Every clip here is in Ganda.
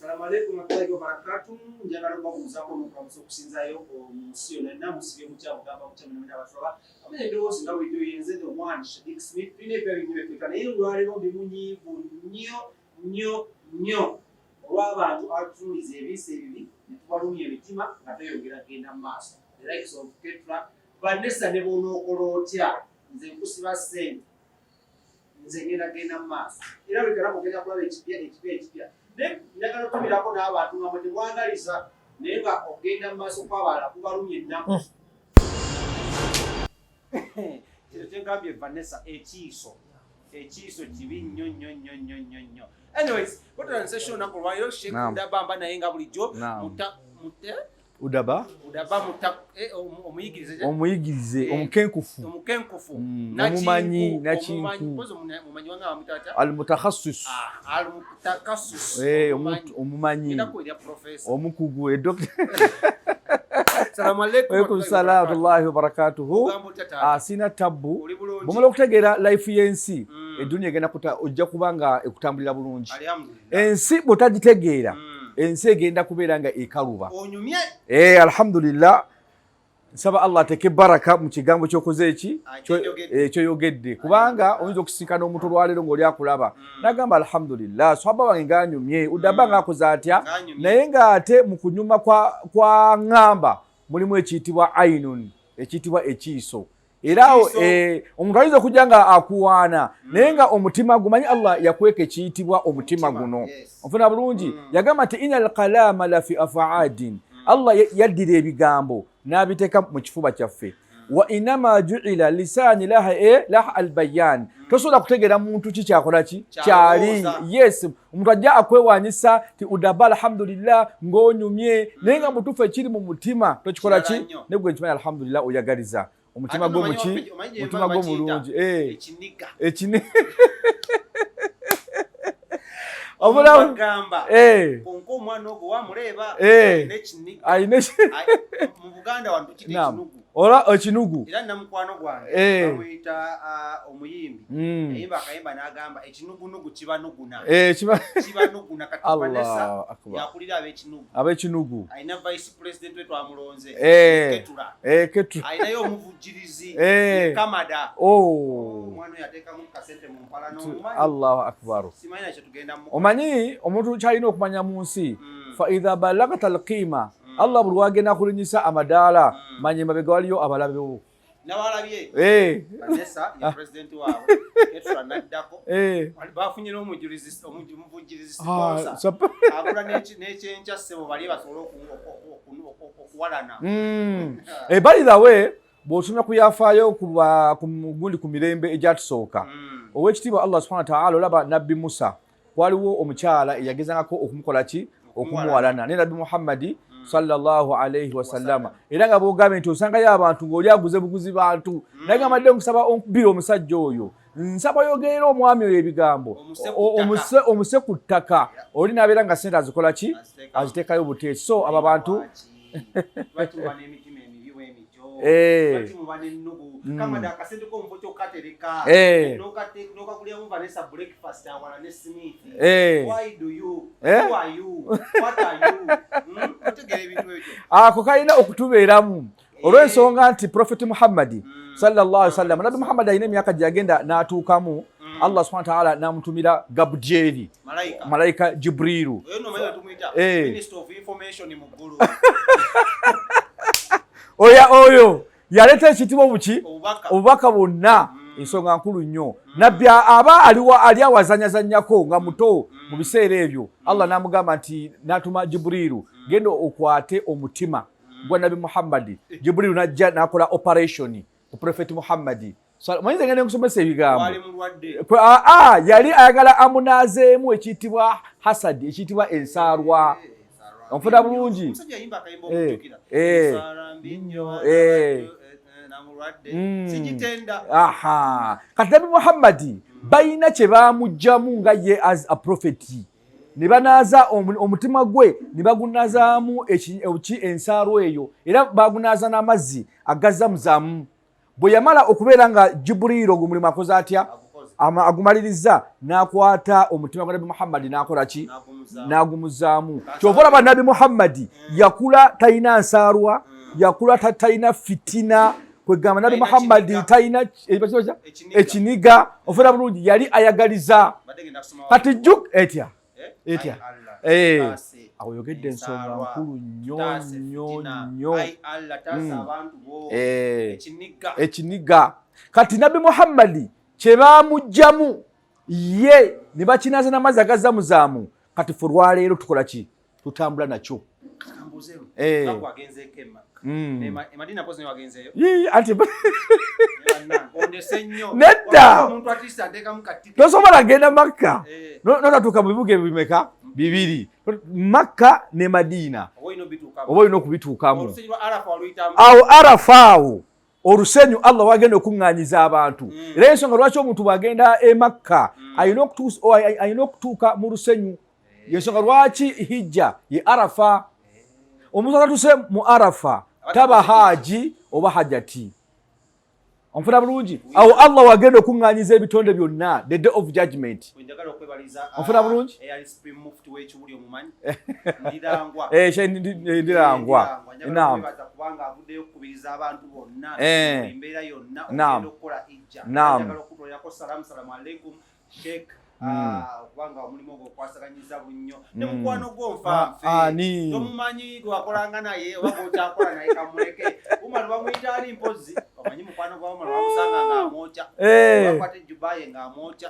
Assalamu alaikum warahmatullahi wabarakatuh. Njagala okubabuuzaako n'okulamusa okusinzayo mu nsi yonna musibye mutya, mugamba mutya mwenna abatulaba. Amanya eddoboozi nga bulijjo yenze the one Shadik Smith. Tulina ebya bingi byetweta naye olwaleero ndi munyiivu nnyo nnyo nnyo olw'abantu abatunuuliza ebiisa ebibi ne tubalumya emitima nga tweyongera kugenda mu maaso. The likes of Ketra, Vanessa ne bw'onookola otya nze nkusiba ssente, nze ngenda genda mu maaso era buli kanaku ogenda kulaba ekipya ekipya ekipya. Naye njagala okutumirako n'abantu nga mwe temwagaliza naye nga okugenda mu maaso kw'abalala kubalumya ennaku. Kino kyengambye Vanessa, ekiiso ekiiso kibi nnyo nnyo nnyo nnyo nnyo nnyo. Anyways, bwetutandise show olunaku olwaleero, Sheikh Ndabamba naye nga bulijjo muta mute Udaba Udaba muta omuyigirize omuyigirize omukenkufu omukenkufu omumanyi nakinku omumanyi wange bamutata almutakhasus almutakhasus omumanyi omukugu doctor. Assalamu alaikum. Alaikum salam wa rahmatullahi wa barakatuhu. Sina tabbu. Bwomala okutegeera life y'ensi, eduniya egenda kuta ojja kuba nga ekutambulira bulungi. Ensi bw'otagitegeera, ensi egenda kubeera nga ekaluba. Alhamdulillah. Nsaba Allah ateeke baraka mu kigambo ky'okoze eki kyoyogedde, kubanga oyinza okusinkana omuntu olwaleero ng'oli akulaba n'agamba alhamdulillah swaba wange ng'anyumye, Udaba ng'akoze atya, naye ng'ate mu kunyuma kwa ŋŋamba mulimu ekiyitibwa ainun, ekiyitibwa ekiiso. Era awo omuntu ayinza okujja nga akuwaana naye nga omutima gumanyi Allah yakweka ekiyitibwa omutima guno. Onfuna bulungi? Yagamba nti inal kalama la fi afaadin, Allah yaddira ebigambo n'abiteeka mu kifuba kyaffe. Wa inama juila lisaani laha laha albayan. Tosobola kutegeera muntu ki kyakola ki kyali. Yes, omuntu ajja akwewanyisa ti Udaba alhamdulillah ng'onyumye, naye nga mutuufu ekiri mu mutima tokikola ki naye gwe nkimanyi alhamdulillah oyagaliza omutima gwo muki mutima gwo mulungi ekini obulamu konka omwana ogwo wamureeba alina mu Buganda wano tukita ekinugu. Ola ekinugu. Era namukwano gwange bamuyita omuyimbi, yayimba akayimba n'agamba ekinugunugu kibanuguna, kibanuguna. Kati Vanessa yakulira ab'ekinugu. Ab'ekinugu. Alina vice president we twamulonze, Ketula. Ketula. Alinayo omuvujjirizi Kamada. Omwana oyo ateekamu kasente mu mpala n'omumanyi. Allahu akbar. Simanyi nakyo tugenda mu Omanyi omuntu kyalina okumanya mu nsi, fa idha balagta alqima, Allah buli wagenda kulinyisa amadaala, manya emabega waliyo abalabe bo. Nawalabye Vanessa ye president waabwe, Ketula n'addako. Bafunye n'omujjulizi omuvujjirizi sponsor agula n'ekyenkya ssebo bali basobole okuwalana. By the way, bw'osomya ku yafaayo ku gundi ku mirembe egyatusooka, owekitiibwa Allah subhanahu wa ta'ala, olaba Nabbi Musa waliwo omukyala eyagezangako okumukola ki okumuwalana, naye Nabbi Muhammadi sallallahu alaihi wasallama, era nga bwogambye nti osangayo abantu ng'oli aguze buguzi bantu, naye nga mbadde nkusaba onkubira omusajja oyo, nsaba oyogerera omwami oyo ebigambo omuse ku ttaka, oli n'abeera nga sente azikola ki aziteekayo buteesi. So abo bantu Batuba n'emitima emibi bw'emityo. Batuba n'ennugu. Kamada akasente k'omufo ky'okatereka n'okaguliramu Vanessa breakfast awala ne Smith. Why do you? Who are you? What are you? Otegeera ebintu ebyo. Ako kalina okutubeeramu olw'ensonga nti Prophet Muhammadi sallallahu alaihi wasallam, Nabbi Muhammad alina emyaka gye yagenda n'atuukamu, Allah subhanahu wa ta'ala n'amutumira Gabudyeri, Malayika. Malayika Jibrilu. Oyo nno omanyi tumuyita Minister of Information mu ggulu. Oya oyo yaleeta ekitibwa obuki Obubaka. Obubaka bwonna. Ensonga nkulu nnyo. Nabbi aba aliwa ali awazanyazanyako nga muto mu biseera ebyo, Allah n'amugamba nti n'atuma Jibrilu, genda okwate omutima gwa Nabi Muhammadi. Jibrilu n'ajja n'akola operation ku Prophet Muhammadi. Manyinza ngenda nkusomesa ebigambo. Wali mulwadde. Yali ayagala amunaazeemu ekiyitibwa hasadi, ekiyitibwa ensaalwa. Onfuna bulungi? Omusajja yayimba akayimba okujjukira. Ensaalwa mbi nnyo, namulwadde. Sigitenda. Aha, kati Nabi Muhammadi balina kye baamugjamu nga ye as a prophet ne banaaza omutima gwe ne bagunazaamu ensaalwa eyo, era bagunaaza n'amazzi aga Zamuzamu. Bwe yamala okubeera nga Jibuliiro ogwo mulimu akoze atya? Agukoze. Agumaliriza n'akwata omutima gwa Nabbi Muhammadi n'akola ki? N'agumuzaamu. Kyova olaba Nabbi Muhammadi yakula talina nsaalwa, yakula talina fitina, kwegamba Nabbi Muhammadi talina ekiniga. Ofuna bulungi, yali ayagaliza. Kati juk etya etya awo oyogedde ensonga nkulu nnyo nnyo nnyo. Ekiniga. Kati Nabbi Muhammadi kye baamugjamu ye ne bakinaaza n'amazzi agazzamuzaamu. Kati ffe olwaleero tukola ki? Tutambula nakyo. Nedda, tosobola genda Makka notatuuka mu bibuga ebyo bimeka? Bibiri, Makka ne Madiina, oba olina okubituukamu. Awo Arafa, awo olusenyu Allah wagenda okuŋŋaanyiza abantu. Era ensonga lwaki omuntu bw'agenda e Makka alina okutuuka mu lusenyu, yensonga lwaki hijja ye Arafa. Omuntu atatuse mu Arafa taba haaji oba hajati. Onfuna bulungi? Awo Allah wagenda okuŋŋaanyiza ebitonde byonna, the day of judgment. Onfuna bulungi? Ndirangwa. Naam. Naam. Kubanga omulimu ogwo okwasaganyiza bunnyo ne mukwano gwo nfanfe tomumanyi gwakolanga naye oba gwokyakola naye, kamuleke. Umaru bamuyita ali mpozi omanyi mukwano gwa Umaru bamusanga ng'amwokya, bakwata ejjubaye ng'amwokya.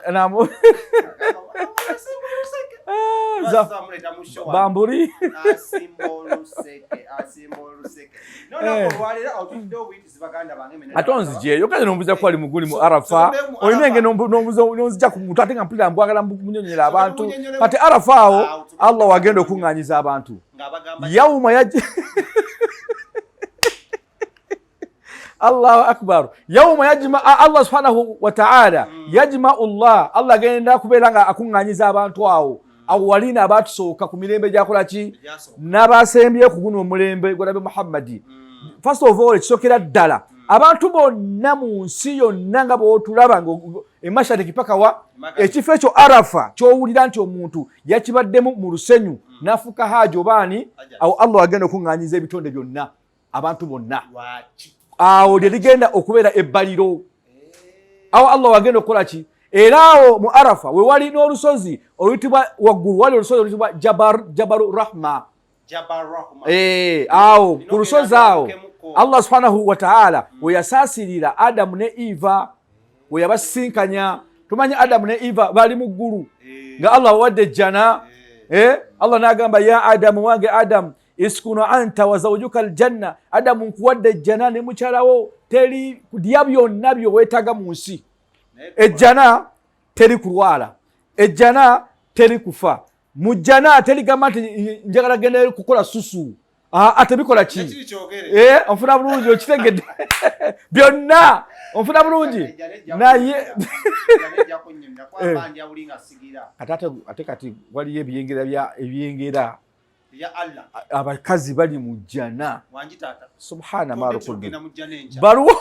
Bambuli. Asimba oluseke, asimba oluseke. Nonaku olwaleero awo tutudde obuyitizi, baganda bange. Ate onzijeeyo kale nombuza kwali muguli mu Arafa, olina engeri nonzija ku muntu ate nga mpulira mbwagala munyonyera abantu. Kati Arafa awo Allah wagenda okuŋŋaanyiza abantu, yauma yaji Allahu akbar, yauma yajma Allah subhanahu wa ta'ala, yajmau llah, Allah agenda kubeera nga akuŋŋaanyiza abantu awo. Awo walina abatusooka ku mirembe gyakola ki n'abasembye ku guno omulembe gwa Nabi Muhammadi. First of all, ekisookera ddala, abantu bonna mu nsi yonna nga bwotulaba emashariki paka wa ekifo ekyo Arafa kyowulira nti omuntu yakibaddemu mu lusenyu n'afuuka haaji obaani, awo Allah agenda okuŋŋaanyiza ebitonde byonna, abantu bonna. Awo lye ligenda okubeera ebbaliro. Awo Allah wagenda okukola ki? Era awo mu Arafa we wali n'olusozi oluyitibwa, waggulu wali olusozi oluyitibwa Jabalu Rahma. Awo ku lusozi awo Allah subhanahu wa ta'ala we yasaasirira Adamu ne Eva, we yabasisinkanya. Tumanyi Adamu ne Eva bali mu ggulu nga Allah wawadde ejjana. Allah n'agamba, ya Adamu, wange Adamu, iskunu anta wa zawjuka aljanna, Adamu nkuwadde ejjana ne mukyalawo, teri lya byonna bye weetaaga mu nsi. Ejjana teri kulwala, ejjana teri kufa, mu jjana teri gamba nti njagala genda kukola susu, ate bikola ki? Onfuna bulungi? Okitegedde byonna? Onfuna bulungi? Naye ate kati waliyo ebyengera, ebyengera abakazi bali mu jjana. Subhana marukudu, baluwo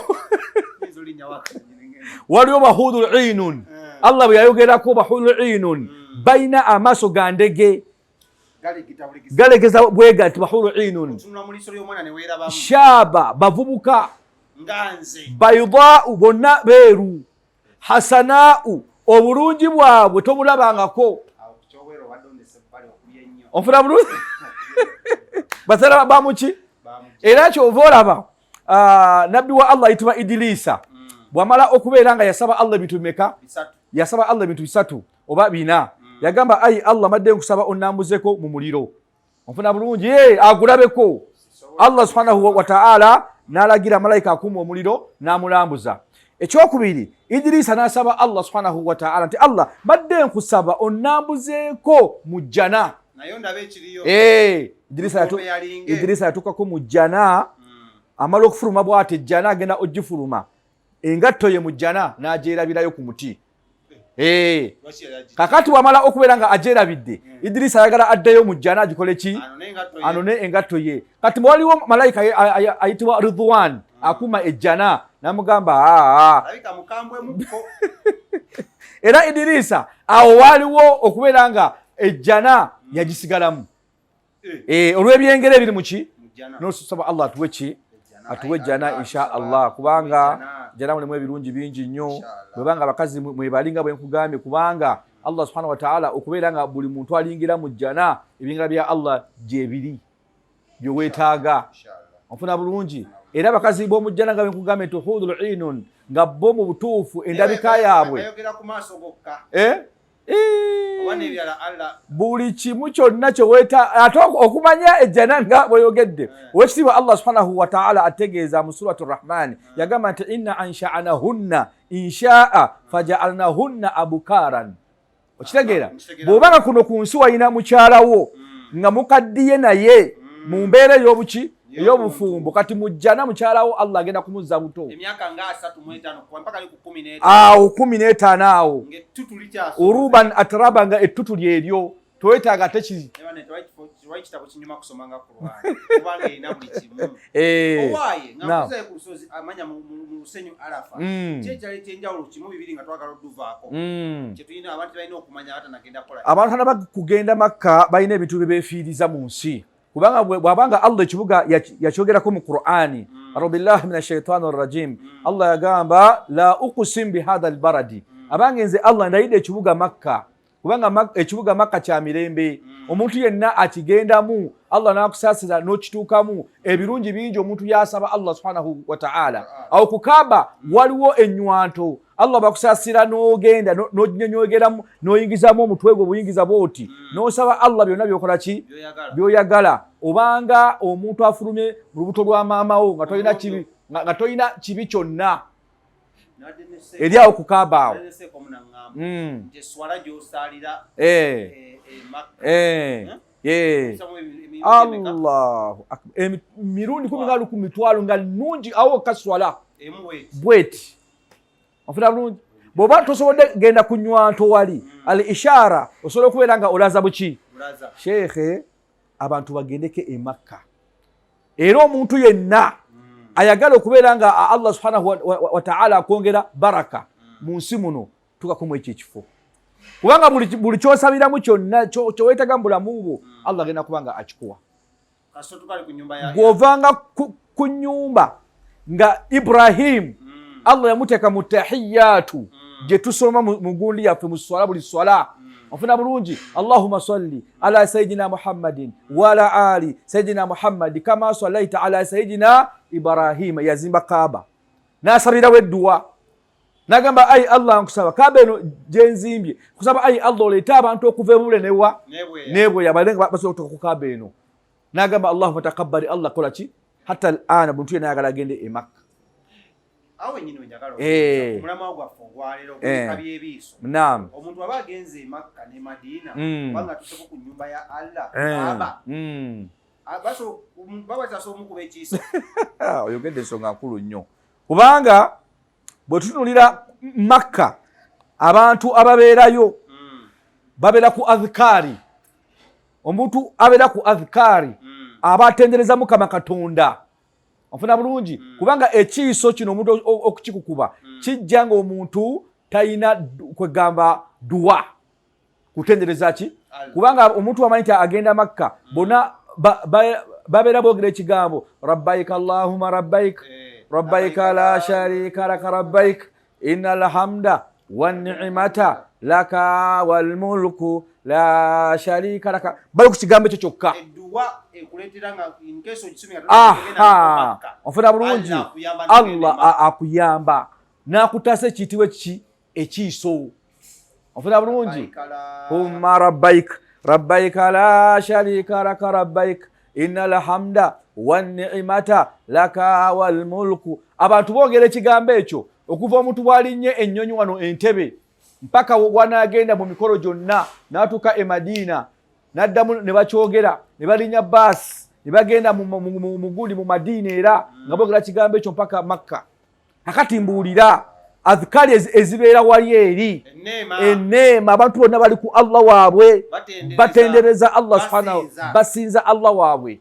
waliwo bahudul inun. Allah bwe yayogerako bahudul inun, balina amaaso ga ndege galegeza bwega nti bahulu inun shaba, bavubuka, baidau, bonna beeru, hasanau, obulungi bwabwe tobulabangako. Onfuna bulungi? Basala bamuki. Era kyova olaba nabbi wa Allah ayitibwa Idilisa bwamala okubeera nga yasaba Allah ebintu bimeka? Yasaba Allah ebintu bisatu oba bina. Yagamba, ayi Allah, madde nkusaba onnambuzeko mu muliro. Onfuna bulungi? Agulabeko. Allah subhanahu wa ta'ala n'alagira malayika akuuma omuliro n'amulambuza. Ekyokubiri, Idirisa n'asaba Allah subhanahu wa ta'ala nti, Allah, madde nkusaba onnambuzeeko mu jjana. Idirisa yatuukako mu jjana. Amala okufuluma bw'ati ejjana, agenda ogifuluma, engatto ye mu jjana n'agyerabirayo ku muti. Kakati wamala okubeera nga agyerabidde, Idirisa ayagala addeyo mu jjana agikole ki? Anone engatto ye. Kati waliwo malayika ayitibwa Ridwan akuuma ejjana, namugamba, Era Idirisa awo waaliwo okubeera nga ejjana yagisigalamu olw'ebyengera ebiri muki. Nosaba Allah atuwe ki, atuwe ejjana insha Allah, kubanga jjana mulimu ebirungi bingi nnyo. Bwebanga abakazi mwebali nga bwe nkugambye, kubanga Allah subhanahu wa ta'ala okubeera nga buli muntu alingira mu jjana, ebyengera bya Allah gyebiri byeweetaaga, onfuna bulungi. Era abakazi b'omu jjana nga bwe nkugambye nti hudul inun, nga bo mu butuufu endabika yaabwe buli kimu kyonna kyeweeta ate okumanya ejjana nga bweyogedde. Owekitiibwa Allah subhanahu wataala ategeeza mu suratu Rahmani, yagamba nti inna ansha'nahunna insha'a faja'alnahunna abukaran. Okitegeera, bw'obanga kuno ku nsi walina mukyalawo nga mukaddiye naye mu mbeera ey'obuki, ey'obufumbo, kati mujjana mukyalawo Allah agenda kumuzza buto awo 15 awo, uruban atraba, nga ettutu lyeryo twetaaga ate ki. Abantu anaba kugenda Makka balina ebintu bye beefiiriza mu nsi, kubanga bw'abanga Allah ekibuga yakyogerako mu Qur'ani, a'udhu min ashaitani rajim, Allah yagamba la uqsim bihadha albaradi, abange nze Allah ndayidde ekibuga Makka, kubanga ekibuga Makka kya mirembe. Omuntu yenna akigendamu Allah n'akusaasira n'okituukamu, ebirungi bingi omuntu yasaba Allah subhanahu wa ta'ala. Awo ku Kaaba waliwo ennywanto, Allah bakusaasira n'ogenda n'onyonyogeramu n'oyingizamu omutwe gwo obuyingiza bwoti, n'osaba Allah byonna by'okola ki by'oyagala, obanga omuntu afulumye mu lubuto lwa maama wo nga tolina kibi kyonna eri awo ku Kaaba awo. Allahu akbar, emirundi kumi nga lukumi mitwalo nga nnungi awo kaswala bweti, ofuna bulungi. Bw'oba tosobodde genda ku nywanto wali al ishara, osobola okubeera nga olaza buki. Sheekhe, abantu bagendeko e Makka, era omuntu yenna ayagala okubeera nga Allah subhanahu wa ta'ala akwongera baraka mu nsi muno, tukakumu ekyo ekifo, kubanga buli kyosabiramu kyonna kyoweetaga mu bulamu bwo, Allah agenda kuba nga akikuwa. Bw'ovanga ku nyumba nga Ibrahim, Allah yamuteeka mu tahiyatu gye tusoma mu gundi yaffe mu swala, buli swala, ofuna bulungi, Allahumma salli ala sayidina Muhammadin wa ala ali sayidina Muhammadi kama sallaita ala sayidina Ibrahima. Yazimba Kaaba n'asabirawo edduwa nagamba, ayi Allah, nkusaba Kaaba eno gyenzimbye, nkusaba ayi Allah oleete abantu okuva ebule newa nebweya balenga basobola okutuuka ku Kaaba eno. Nagamba Allahumma taqabbali. Allah kola ki, hatta alana buntu yenna ayagala agende e Makka. Awo wenyini wenjagala omulamwa gwaffe ogwaleero ogw'ebika by'ebiiso. Omuntu aba agenze e Makka ne Madiina, kubanga atuuseko ku nnyumba ya Allah, Kaaba, babakyasa omukuba ekiiso. Oyogedde ensonga nkulu nnyo, kubanga bwe tutunulira Makka, abantu ababeerayo babeera ku adhikaari. Omuntu abeera ku adhikaari aba atendereza Mukama Katonda, onfuna bulungi, kubanga ekiiso kino omuntu okukikukuba kijja nga omuntu talina kwegamba duwa kutendereza ki, kubanga omuntu amanyi nti agenda Makka, bonna babeera boogera ekigambo rabbaika allahuma rabbaik, rabbaika la sharika laka rabbaik, inna alhamda wanimata laka walmulku la sharika laka. Bali ku kigambo ekyo kyokka. Onfuna bulungi, Allah akuyamba n'akutaasa ekiyitibwa ekiki, ekiiso, onfuna bulungi. Humma rabbaik, rabbaika la sharika laka rabbaik, inna alhamda wanimata laka walmulku. Abantu boogera ekigambo ekyo okuva omuntu bw'alinnye ennyonyi wano Entebe mpaka wanaagenda mu mikolo gyonna n'atuuka e Madiina, n'addamu ne bakyogera, ne balinnya baasi ne bagenda mu gundi mu Madiina, era nga boogera kigambo ekyo mpaka Makka. Kakati mbuulira, adhikari ezibeera wali eri eneema, abantu bonna bali ku Allah waabwe, batendereza Allah subhanahu, basinza Allah waabwe,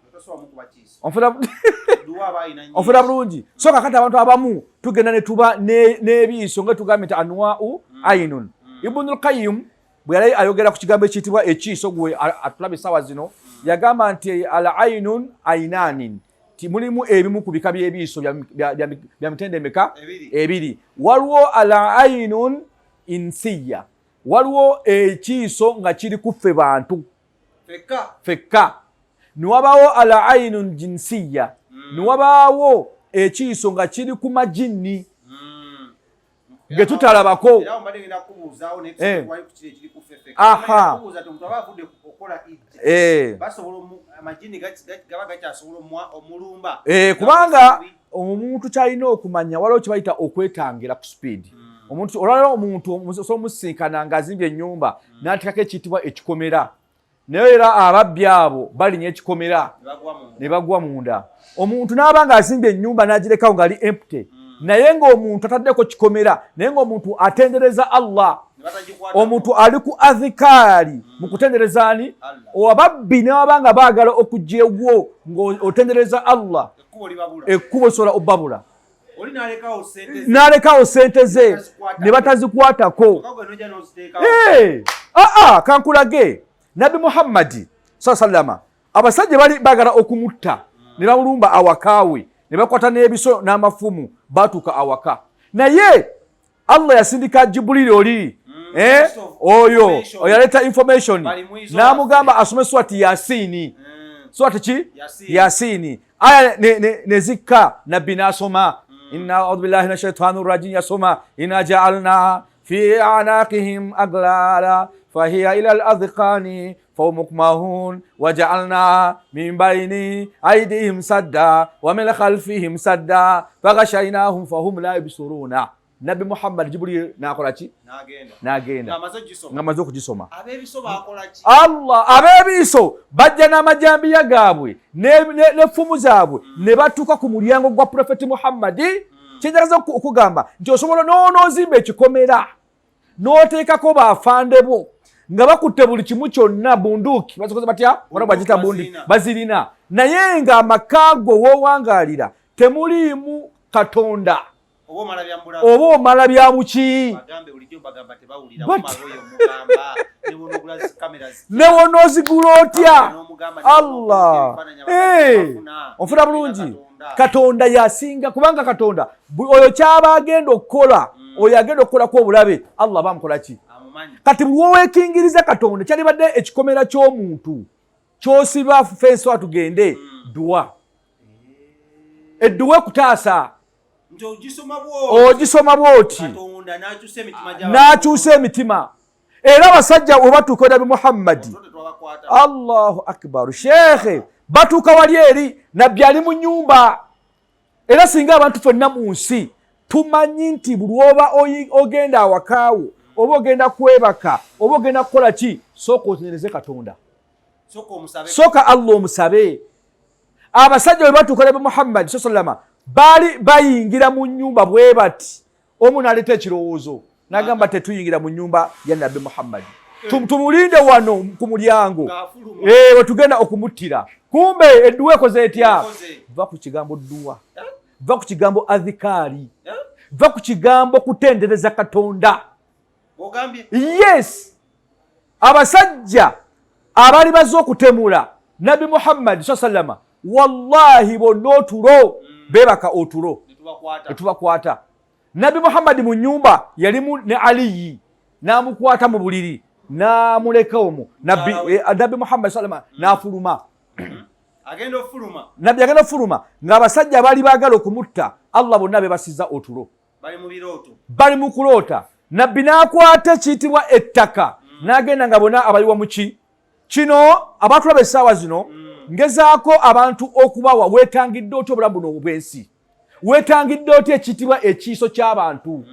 onfuna bulungi. So kakati abantu abamu tugenda ne tuba n'ebiiso nga tugambye nti anwau ainun. Ibnul Qayyim bwe yali ayogera ku kigambo ekiyitibwa ekiiso, gwe atulaba essaawa zino, yagamba nti al ainun ainanin, ti mulimu ebimu ku bika by'ebiiso bya mitende emeka? Ebiri. Waliwo al ainun insiya, waliwo ekiiso nga kiri ku ffe bantu fekka, niwabaawo al ainun jinsiya, niwabaawo ekiiso nga kiri ku majinni ge tutalabako. Kubanga omuntu kyalina okumanya, waliwo kyebayita okwetangira ku speed. Omuntu olwaliro, omuntu osobola omusinkana ng'azimbye ennyumba n'ateekako ekiyitibwa ekikomera, naye era ababbi abo balinya ekikomera ne bagwa munda. Omuntu n'aba ng'azimbye ennyumba n'agirekawo ng'ali empty, naye ng'omuntu ataddeko kikomera, naye ng'omuntu atendereza Allah, omuntu ali ku adhikaari mu kutendereza ani, ababbi ne baba nga baagala okujja ewwo ng'otendereza Allah, ekkubo lisobola obbabula, n'alekawo sente ze ne batazikwatako. Aa, kankulage Nabbi Muhammadi saa sallama, abasajja bali baagala okumutta ne bamulumba awakaawe, ne bakwata n'ebiso n'amafumu, batuuka awaka, naye Allah yasindika Jiburiri oli, oyo oyaleeta information, n'amugamba asome Surati Yasini. Surati ki? Yasini. Aya nezikka, Nabbi n'asoma, inna audhu billahi min shaitani rajim. Yasoma, inna jaalna fi anaqihim aglala fahiya ila al adhqani fahum mukmahun wajaalna min baini aidihim sadda wa min khalfihim sadda faghashaynahum fahum la yubsiruna. Nabbi Muhammad, Jiburiri nakola ki? Nagenda ngamaze okugisoma. Allah, abeebiiso bajja n'amajambiya gaabwe n'effumu zaabwe ne batuuka ku mulyango gwa Profeti Muhammadi. Kyenjagaza okugamba nti osobola n'onoozimba ekikomera n'oteekako baafande bo nga bakutte buli kimu kyonna, bunduuki bazikoze batya, wala bagita bundi bazirina, naye ng'amaka go w'owangaalira temuliimu Katonda, oba omala bya buki? Ne wonoozigula otya? Allah, onfuna bulungi? Katonda yasinga, kubanga Katonda oyo kyaba agenda okukola, oyo agenda okukolako obulabe, Allah bamukola ki? Kati buli woweekingiriza Katonda, kyalibadde ekikomera ky'omuntu kyosiba fensi, atugende dduwa, edduwa ekutaasa, ogisoma bwoti n'akyusa emitima. Era abasajja webatuuka Nabi Muhammadi, Allahu akbar, sheekhe, batuuka wali eri Nabbi ali mu nyumba. Era singa abantu fenna mu nsi tumanyi nti buli lwoba ogenda awakaawo, oba ogenda kwebaka, oba ogenda kukola ki, sooka otenereze Katonda, sooka Allah omusabe. Abasajja bwe batuuka Nabi Muhammadi sa sallama, baali bayingira mu nyumba bwe bati, omu n'aleeta ekirowoozo n'agamba, tetuyingira mu nyumba ya Nabbi Muhammadi, tumulinde wano ku mulyango wetugenda okumuttira. Kumbe edduwa ekoze etya? Va ku kigambo dduwa, va ku kigambo adhikaari, va ku kigambo kutendereza Katonda. Yes, abasajja abaali bazze okutemula Nabbi Muhammadi sa sallama, wallahi bonna otulo beebaka otulo netubakwata. Nabbi Muhammadi mu nyumba yalimu ne Aliyi, n'amukwata mu buliri n'amuleka omwo. Nabbi Muhammadi sallama n'afuluma. Nabbi agenda okufuluma ng'abasajja baali baagala okumutta, Allah bonna bebasiza otulo, bali mu kuloota. Nabbi n'akwata ekiyitibwa ettaka n'agenda nga bonna abayiwa muki kino. Abatulaba essaawa zino, ngezaako abantu okubawa, weetangidde otya obulamu buno obw'ensi? Weetangidde otya ekiyitibwa ekiiso ky'abantu?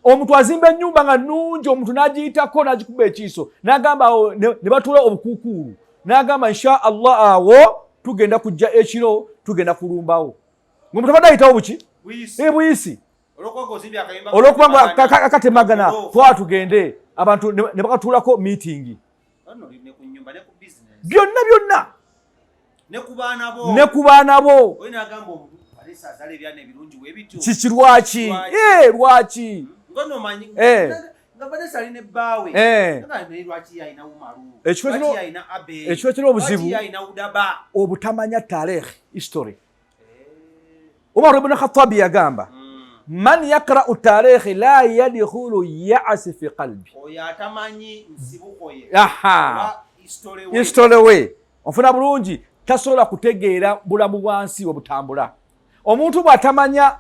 Omuntu azimba ennyumba nga nnungi, omuntu n'agiyitako n'agikuba ekiiso, n'agamba awo ne batuula obukuukuulu, n'agamba insha Allah awo tugenda kujja ekiro, tugenda kulumbawo, ng'omuntu abadde ayitawo buki buyisi, olwokuba nga katemagana, twatugende abantu ne bakatuulako meeting byonna byonna ne ku baana bo. Kiki? Lwaki? Lwaki? Ekituletera obuzibu obutamanya tareekh, history. Umar ibn Khattabi yagamba, man yakrau tareekhi la yadkhulu yasi fi qalbi. History we onfuna bulungi, tasobola kutegeera bulamu bwansi webutambula. Omuntu bw'atamanya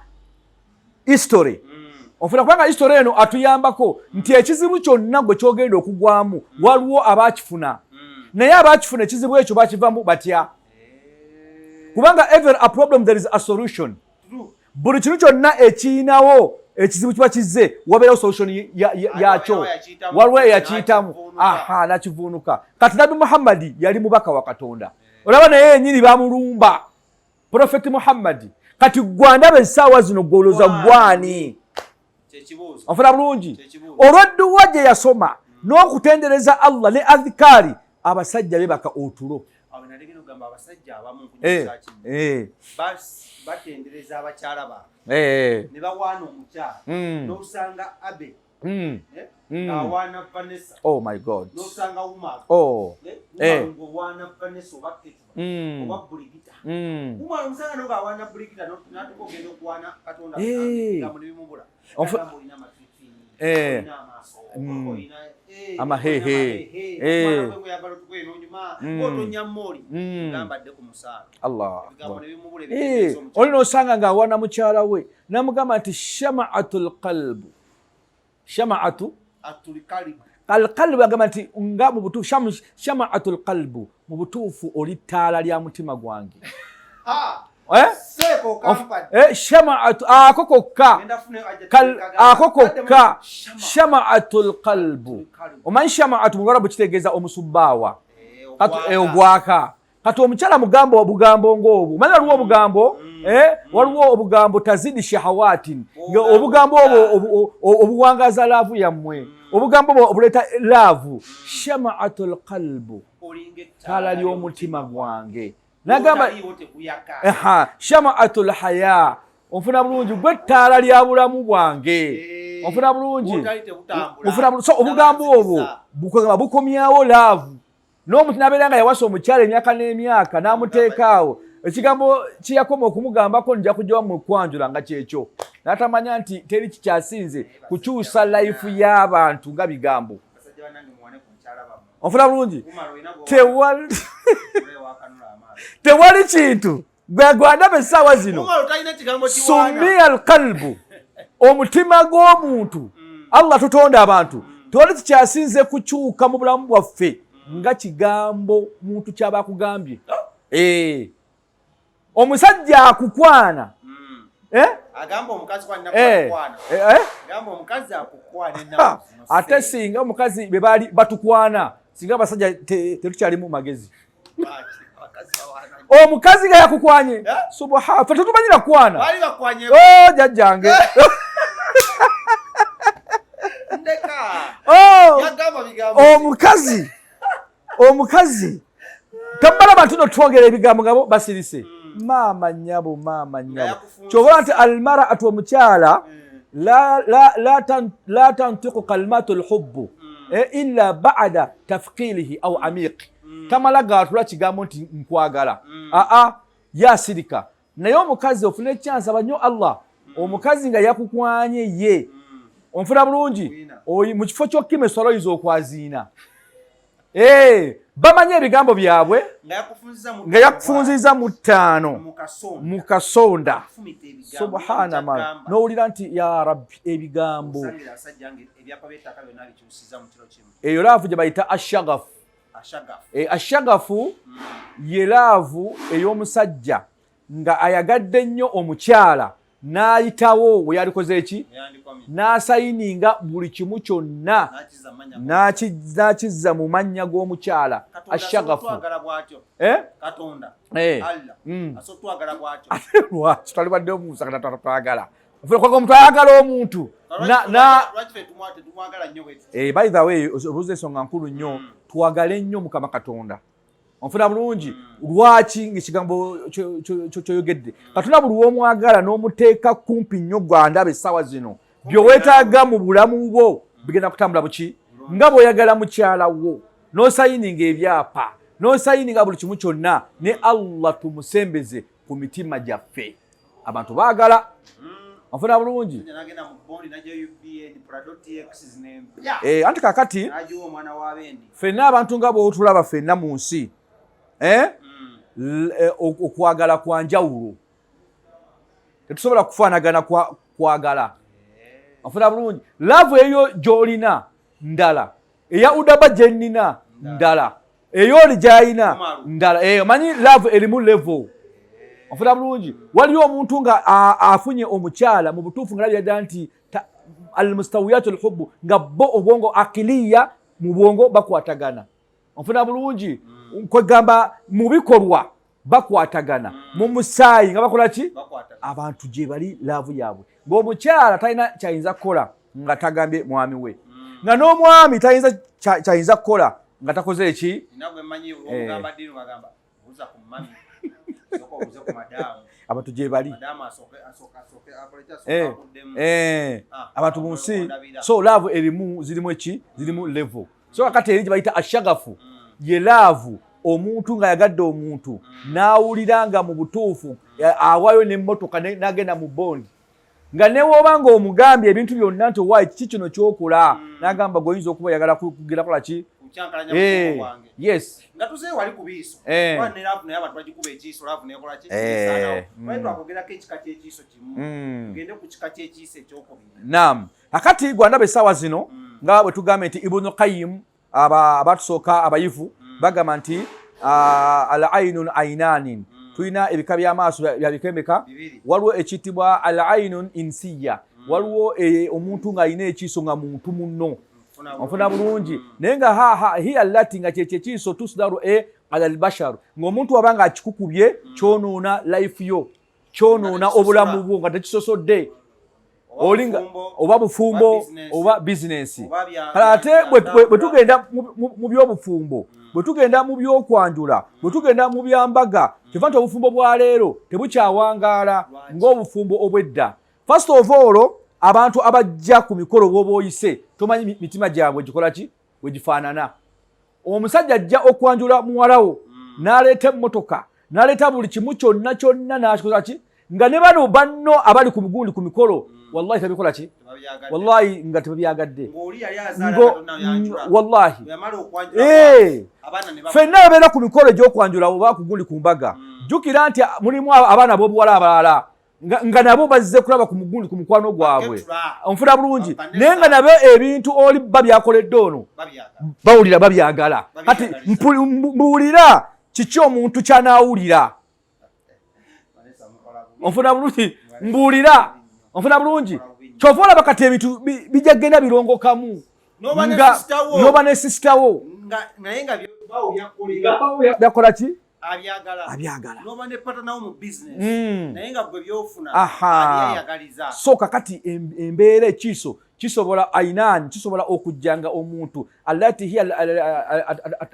history, onfuna, kubanga history eno atuyambako nti ekizibu kyonna gwe kyogenda okugwamu, waliwo abakifuna, naye abakifuna ekizibu ekyo bakivamu batya? Kubanga every a problem there is a solution. Buli kintu kyonna ekiyinawo ekizibu kiba kizze, wabeerawo solution yakyo, waliwo eyakiyitamu, aha, nakivuunuka. Kati Nabbi Muhammadi yali mubaka wa Katonda, olaba naye yenyini bamulumba, Profeti Muhammadi. Kati gwandaba essaawa zino gwolooza gwani? Onfuna bulungi? Olwedduwa gye yasoma n'okutendereza Allah ne adhikaari, abasajja bebaka otulo. Batendereza abakyala baabwe ne bawaana omukyala, n'osanga Abe awaana Vanessa. Oh my God! N'osanga Umar ng'owaana Vanessa oba Ketuba oba Buligita. Umar omusanga no ng'awaana Buligita, n'atuuka ogenda okuwaana Katonda, ebigambo ne bimubula. Agamba olina amatwitwini, olina amaaso, olina amahehe, oyagala otugoye n'onyuma, otonya mooli, gamba adde ku musaala. Allah! Ebigambo ne bimubula. Oli nosanga ng'awaana mukyala we namugamba nti shamaatu lqalbu, shamaatu alqalbu, agamba nti nga mu butuufu shamaatu lqalbu, mu butuufu oli ttaala lya mutima gwange. Shamaatu ako kokka, ako kokka, shamaatu lqalbu. Omanyi shamaatu mu Lwarabu kitegeeza omusubbaawa ogwaka. Kati omukyala mugamba obugambo ng'obwo, omanyi waliwo obugambo, waliwo obugambo tazidi shahawatin, nga obugambo obwo obuwangaza love yammwe, obugambo obwo obuleeta love. Shamaatu lqalbu, ttaala ly'omutima gwange. Nagamba shamaatu lhaya, onfuna bulungi, gwe ttaala lya bulamu bwange. Onfuna bulungi? Onfuna? So obugambo obwo bukomyawo love, n'omuntu n'abeera nga yawasa omukyala emyaka n'emyaka, n'amuteekaawo ekigambo kiyakoma okumugambako, nja kujja wammwe kwanjula, nga kyekyo, n'atamanya nti teri kikyasinze kukyusa life y'abantu nga bigambo. Onfuna bulungi? Tewali kintu gwandaba essaawa zino summiya alqalbu, omutima gw'omuntu. Allah tutonda abantu, tewali kikyasinze kukyuka mu bulamu bwaffe nga kigambo muntu kyaba akugambye. Omusajja akukwana. Ate singa omukazi be baali batukwana, singa abasajja tetukyalimu magezi. Omukazi nga yakukwanye, subha, fe tetumanyira kukwana. Oh, jajjange, oh, omukazi tabalaba nti no twogera ebigambo ngabo basirise. Maama nyabo, maama nyabo, kyobola nti almaratu, omukyala, la tantiku kalimatu lhubbu illa bada tafkilihi au amiqi. Tamala gatula kigambo nti nkwagala, aa, yasirika. Naye omukazi ofuna ekyansaba nnyo Allah, omukazi nga yakukwanye ye, onfuna bulungi, mu kifo ky'okkima eswala oyinza okwaziina. Bamanyi ebigambo byabwe nga yakufunziza mu ttaano mu kasonda, subhana mal, n'owulira nti ya Rabbi, ebigambo eyo love gye bayita ashagafu. Ashagafu ye love ey'omusajja nga ayagadde nnyo omukyala, n'ayitawo we yalikoze eki, n'asayininga buli kimu kyonna, n'akizza mu mannya g'omukyala, ashagafu. Ate lwaki twalibadde omusa twagala omuntu ayagala omuntu? By the way, obuuza ensonga nkulu nnyo. Twagale nnyo Mukama Katonda. Onfuna bulungi? Lwaki ngaekigambo kyoyogedde Katonda, buli womwagala n'omuteeka kumpi nnyo, gwandaba essaawa zino, byeweetaaga mu bulamu bwo. Bigenda kutambula buki nga bw'oyagala mukyala wo, n'osayininga ebyapa, n'osayininga buli kimu kyonna, ne Allah tumusembeze ku mitima gyaffe. Abantu baagala onfuna bulungi. Anti kakati ffenna abantu nga bw'otulaba ffenna mu nsi, okwagala kwa njawulo, tetusobola kufaanagana kwagala. Onfuna bulungi? Love eyo gy'olina ndala, eya udaba gye nnina ndala, eyo oli gy'alina ndala. Omanyi love erimu level. Onfuna bulungi? Waliyo omuntu nga afunye omukyala mu butuufu nga labira ddala nti almustawiyat alhubbu, nga bo obwongo akiliya mu bwongo bakwatagana. Onfuna bulungi? Kwegamba mu bikolwa bakwatagana, mu musaayi nga bakola ki, abantu gye bali love yaabwe, ng'omukyala talina kyayinza kukola nga tagambye mwami we, nga n'omwami tayinza kyayinza kukola nga takoze eki. Abantu gye bali, abantu mu nsi. So love erimu, zirimu eki, zirimu level. So kakati eri gye bayita ashagafu, ye love omuntu ng'ayagadde omuntu n'awulira nga mu butuufu awaayo n'emmotoka n'agenda mu bondi, nga newoba nga omugambye ebintu byonna nti owaayi kiki kino kyokola, n'agamba gweoyinza okuba oyagala kugira kola ki. Yes. Nga tuzeeyo wali ku biiso, ne love naye abantu bagikuba ekiiso, love nekola ki, twakwogerako ekika ky'ekiiso kimu, tugende ku kika ky'ekiiso ekyokubiri. Naam, akati gwandaba essaawa zino nga bwe tugambye nti Ibunu Qayyim, abatusooka abayivu bagamba nti al ainun ainanin, tulina ebika by'amaaso bya bika emeka? Waliwo ekiyitibwa al ainun insiya, waliwo omuntu ng'alina ekiiso nga muntu munno. Onfuna bulungi? Naye nga hiya lati nga kyekyo ekiiso tusdaru e ala albashar, ng'omuntu waba nga akikukubye kyonoona life yo, kyonoona obulamu bwo nga tekisosodde olinga oba bufumbo oba bizinensi. Kale ate bwe tugenda mu byobufumbo, bwe tugenda mu byokwanjula, bwe tugenda mu byambaga, kyova nti obufumbo bwa leero tebukyawangaala ng'obufumbo obwedda. First of all, abantu abajja ku mikolo bwoba oyise tomanyi mitima gyabwe gikola ki, wegifaanana. Omusajja ajja okwanjula muwalawo n'aleeta emmotoka, n'aleeta buli kimu kyonna kyonna, n'akikola ki, nga ne bano banno abali ku mugundi ku mikolo, wallahi tabikola ki, wallahi nga tebabyagadde. Wallahi ffenna babeera ku mikolo egy'okwanjula oba ku gundi ku mbaga, jjukira nti mulimu abaana b'obuwala abalala nga nabo bazze kulaba ku mugundi ku mukwano gwabwe. Onfuna bulungi? Naye nga nabo ebintu oli ba byakoledde ono bawulira babyagala. Kati mbuulira kiki omuntu kyanaawulira. Onfuna bulungi? Mbuulira, onfuna bulungi? Kyova olaba kati ebintu bijja kugenda birongokamu nga noba ne sister wo byakola ki abyagala. So kakati embeera ekiiso kisobola ainaani kisobola okujja nga omuntu allati hiya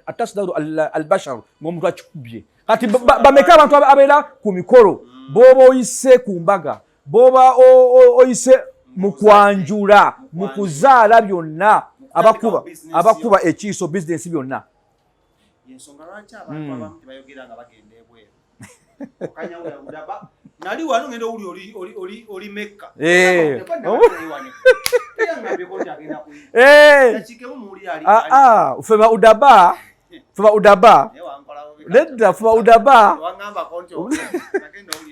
atasdaru albashar, ngaomuntu akikubye. Kati bameka abantu abeera ku mikolo, b'oba oyise ku mbaga, b'oba oyise mu kwanjula, mu kuzaala, byonna abakuba ekiiso, bizinesi byonna. Yensonga lwaki abantu abamu tebayogera nga bagenda ebweru. Nali wano ngenda owuli oli Mekka. Ffe ba udaba, ffe ba udaba, nedda, ffe ba udaba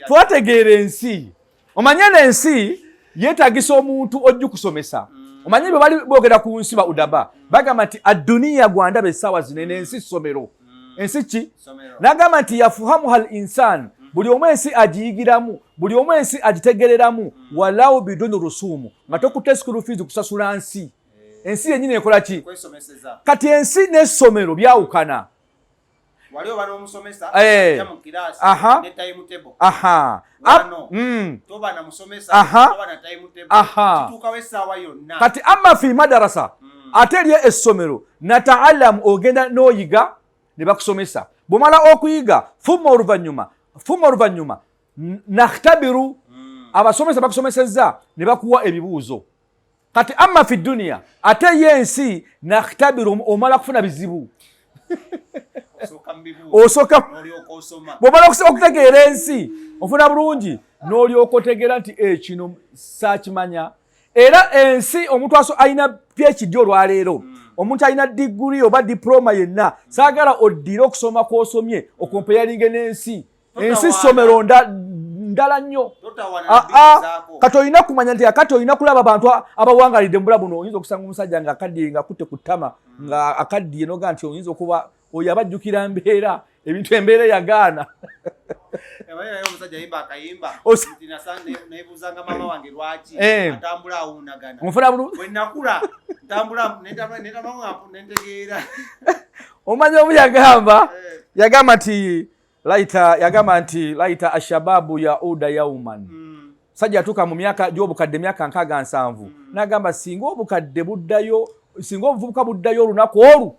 twategeera ensi. Omanye n'ensi yeetagisa omuntu ojja kusomesa. Omanye bwe bali boogera ku nsi ba udaba bagamba nti adduniya gwandaba essaawa zino eno ensi ssomero. Ensi ki? N'agamba nti yafuhamuha al insan, buli omu ensi agiyigiramu, buli omu ensi agitegereramu, walau biduni rusuumu, nga tokutte school fees kusasula nsi. Ensi yennyini ekola ki? Kati ensi n'essomero byawukana. Wali oba n'omusomesa ajja mu kiraasi ne timetable. Wano toba na musomesa, toba na timetable, kituukawo essaawa yonna. Kati amma fi madarasa, ate eri essomero nataalamu, ogenda n'oyiga ne bakusomesa. Bw'omala okuyiga, fumma oluvannyuma nakhtabiru, abasomesa bakusomesezza ne bakuwa ebibuuzo. Kati amma fi duniya, ate ye ensi nakhtabiru, omala kufuna bizibu, osooka bwomala okutegeera ensi ofuna bulungi n'olyoka otegeera nti ekino saakimanya. Era ensi omuntu aso alina PhD olwaleero, omuntu alina diguri oba diploma yenna, saagala oddire okusoma kw'osomye okompeyalinge n'ensi. Ensi ssomero ndala nnyo. Kati olina kumanya nti akati olina kulaba abantu abawangalidde mu bulamu buno. Oyinza okusanga omusajja nga akaddiye, nga akutte ku ttama, nga akaddiye, noga nti oyinza okuba oyo abajjukira mbeera ebintu embeera eyagaana. Nfuna bulungi. Omanyi omu yagamba, yagamba nti laita, yagamba nti laita ashababu yauda yauman. Sajja atuuka mu myaka gy'obukadde, emyaka 67, n'agamba singa obukadde buddayo, singa obuvubuka buddayo olunaku olu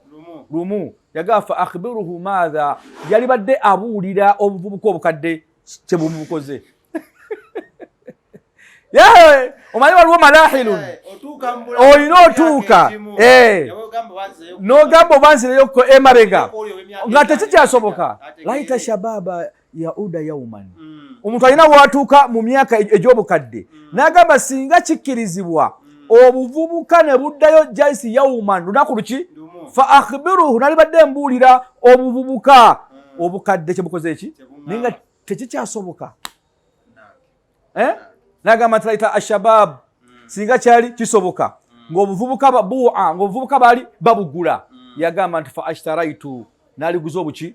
lumu, yagamba fa akhbiruhu maatha, yali badde abuulira obuvubuka obukadde kyebumubukoze. Yawe omanyi waliwo malahilun olina otuuka n'ogamba oba nzireyoko emabega nga tekikyasoboka. Laita shababa yauda yauman. Omuntu alina watuuka mu myaka egy'obukadde n'agamba singa kikkirizibwa obuvubuka ne buddayo jaisi yauman, lunaku luki, fa akhbiruhu, nalibadde mbuulira obuvubuka obukadde kyebukoze eki, naye nga tekikyasoboka. Nagamba nti laita ashabab, singa kyali kisoboka ng'obuvubuka bua, ng'obuvubuka baali babugula, yagamba nti fa ashtaraitu, naliguza obuki.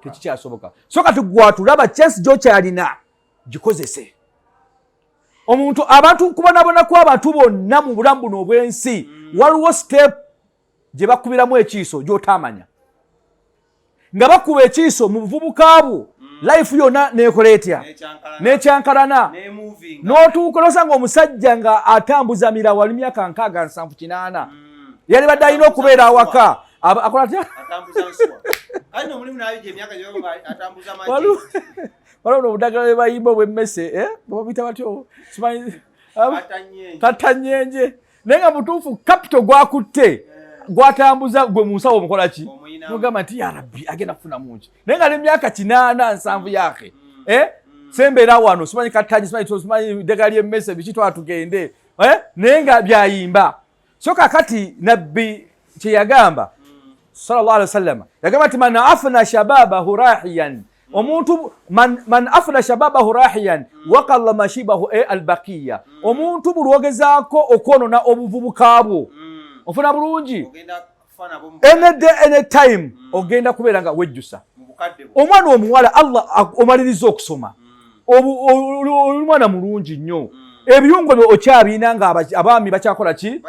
Tekikyasoboka. So kati gwatulaba, chance gyokyalina gikozese. Omuntu abantu kubonabona kw'abantu bonna mu bulamu buno obw'ensi, waliwo step gye bakubiramu ekiiso gy'otaamanya nga bakuba ekiiso mu buvubuka bwo, life yonna nekola etya, nekyankalana, n'otuuka nosanga omusajja nga atambuza mirawo, ali myaka 60, 70, 80, yali badde alina okubeera awaka akola atya? Waliwo obudagala bwe bayimba obw'emmese, bwebabuyita batyo, simanyi, katanyenje, naye nga mutuufu capital gwakutte gwatambuza gwe mu nsawo omukola ki, nogamba nti ya rabbi agenda kufuna mungi, naye nga nemyaka 80, 70 yake, sembeera wano, simanyi katanyi, simanyi ddagala ly'emmese biki, twala tugende, naye nga byayimba. So kakati nabbi kyeyagamba sallallahu alaihi wasallam, yagamba nti man afna shababahu rahiyan, omuntu man afna shababahu rahiyan waqalla mashibahu e albaqiya. Omuntu bulwogezaako okwonona obuvubuka bwo, ofuna bulungi, any day, any time ogenda kubeera nga wejjusa. Omwana omuwala, Allah omaliriza okusoma, oli mwana mulungi nnyo, ebiyungo byo okyabirina, nga abaami bakyakola ki,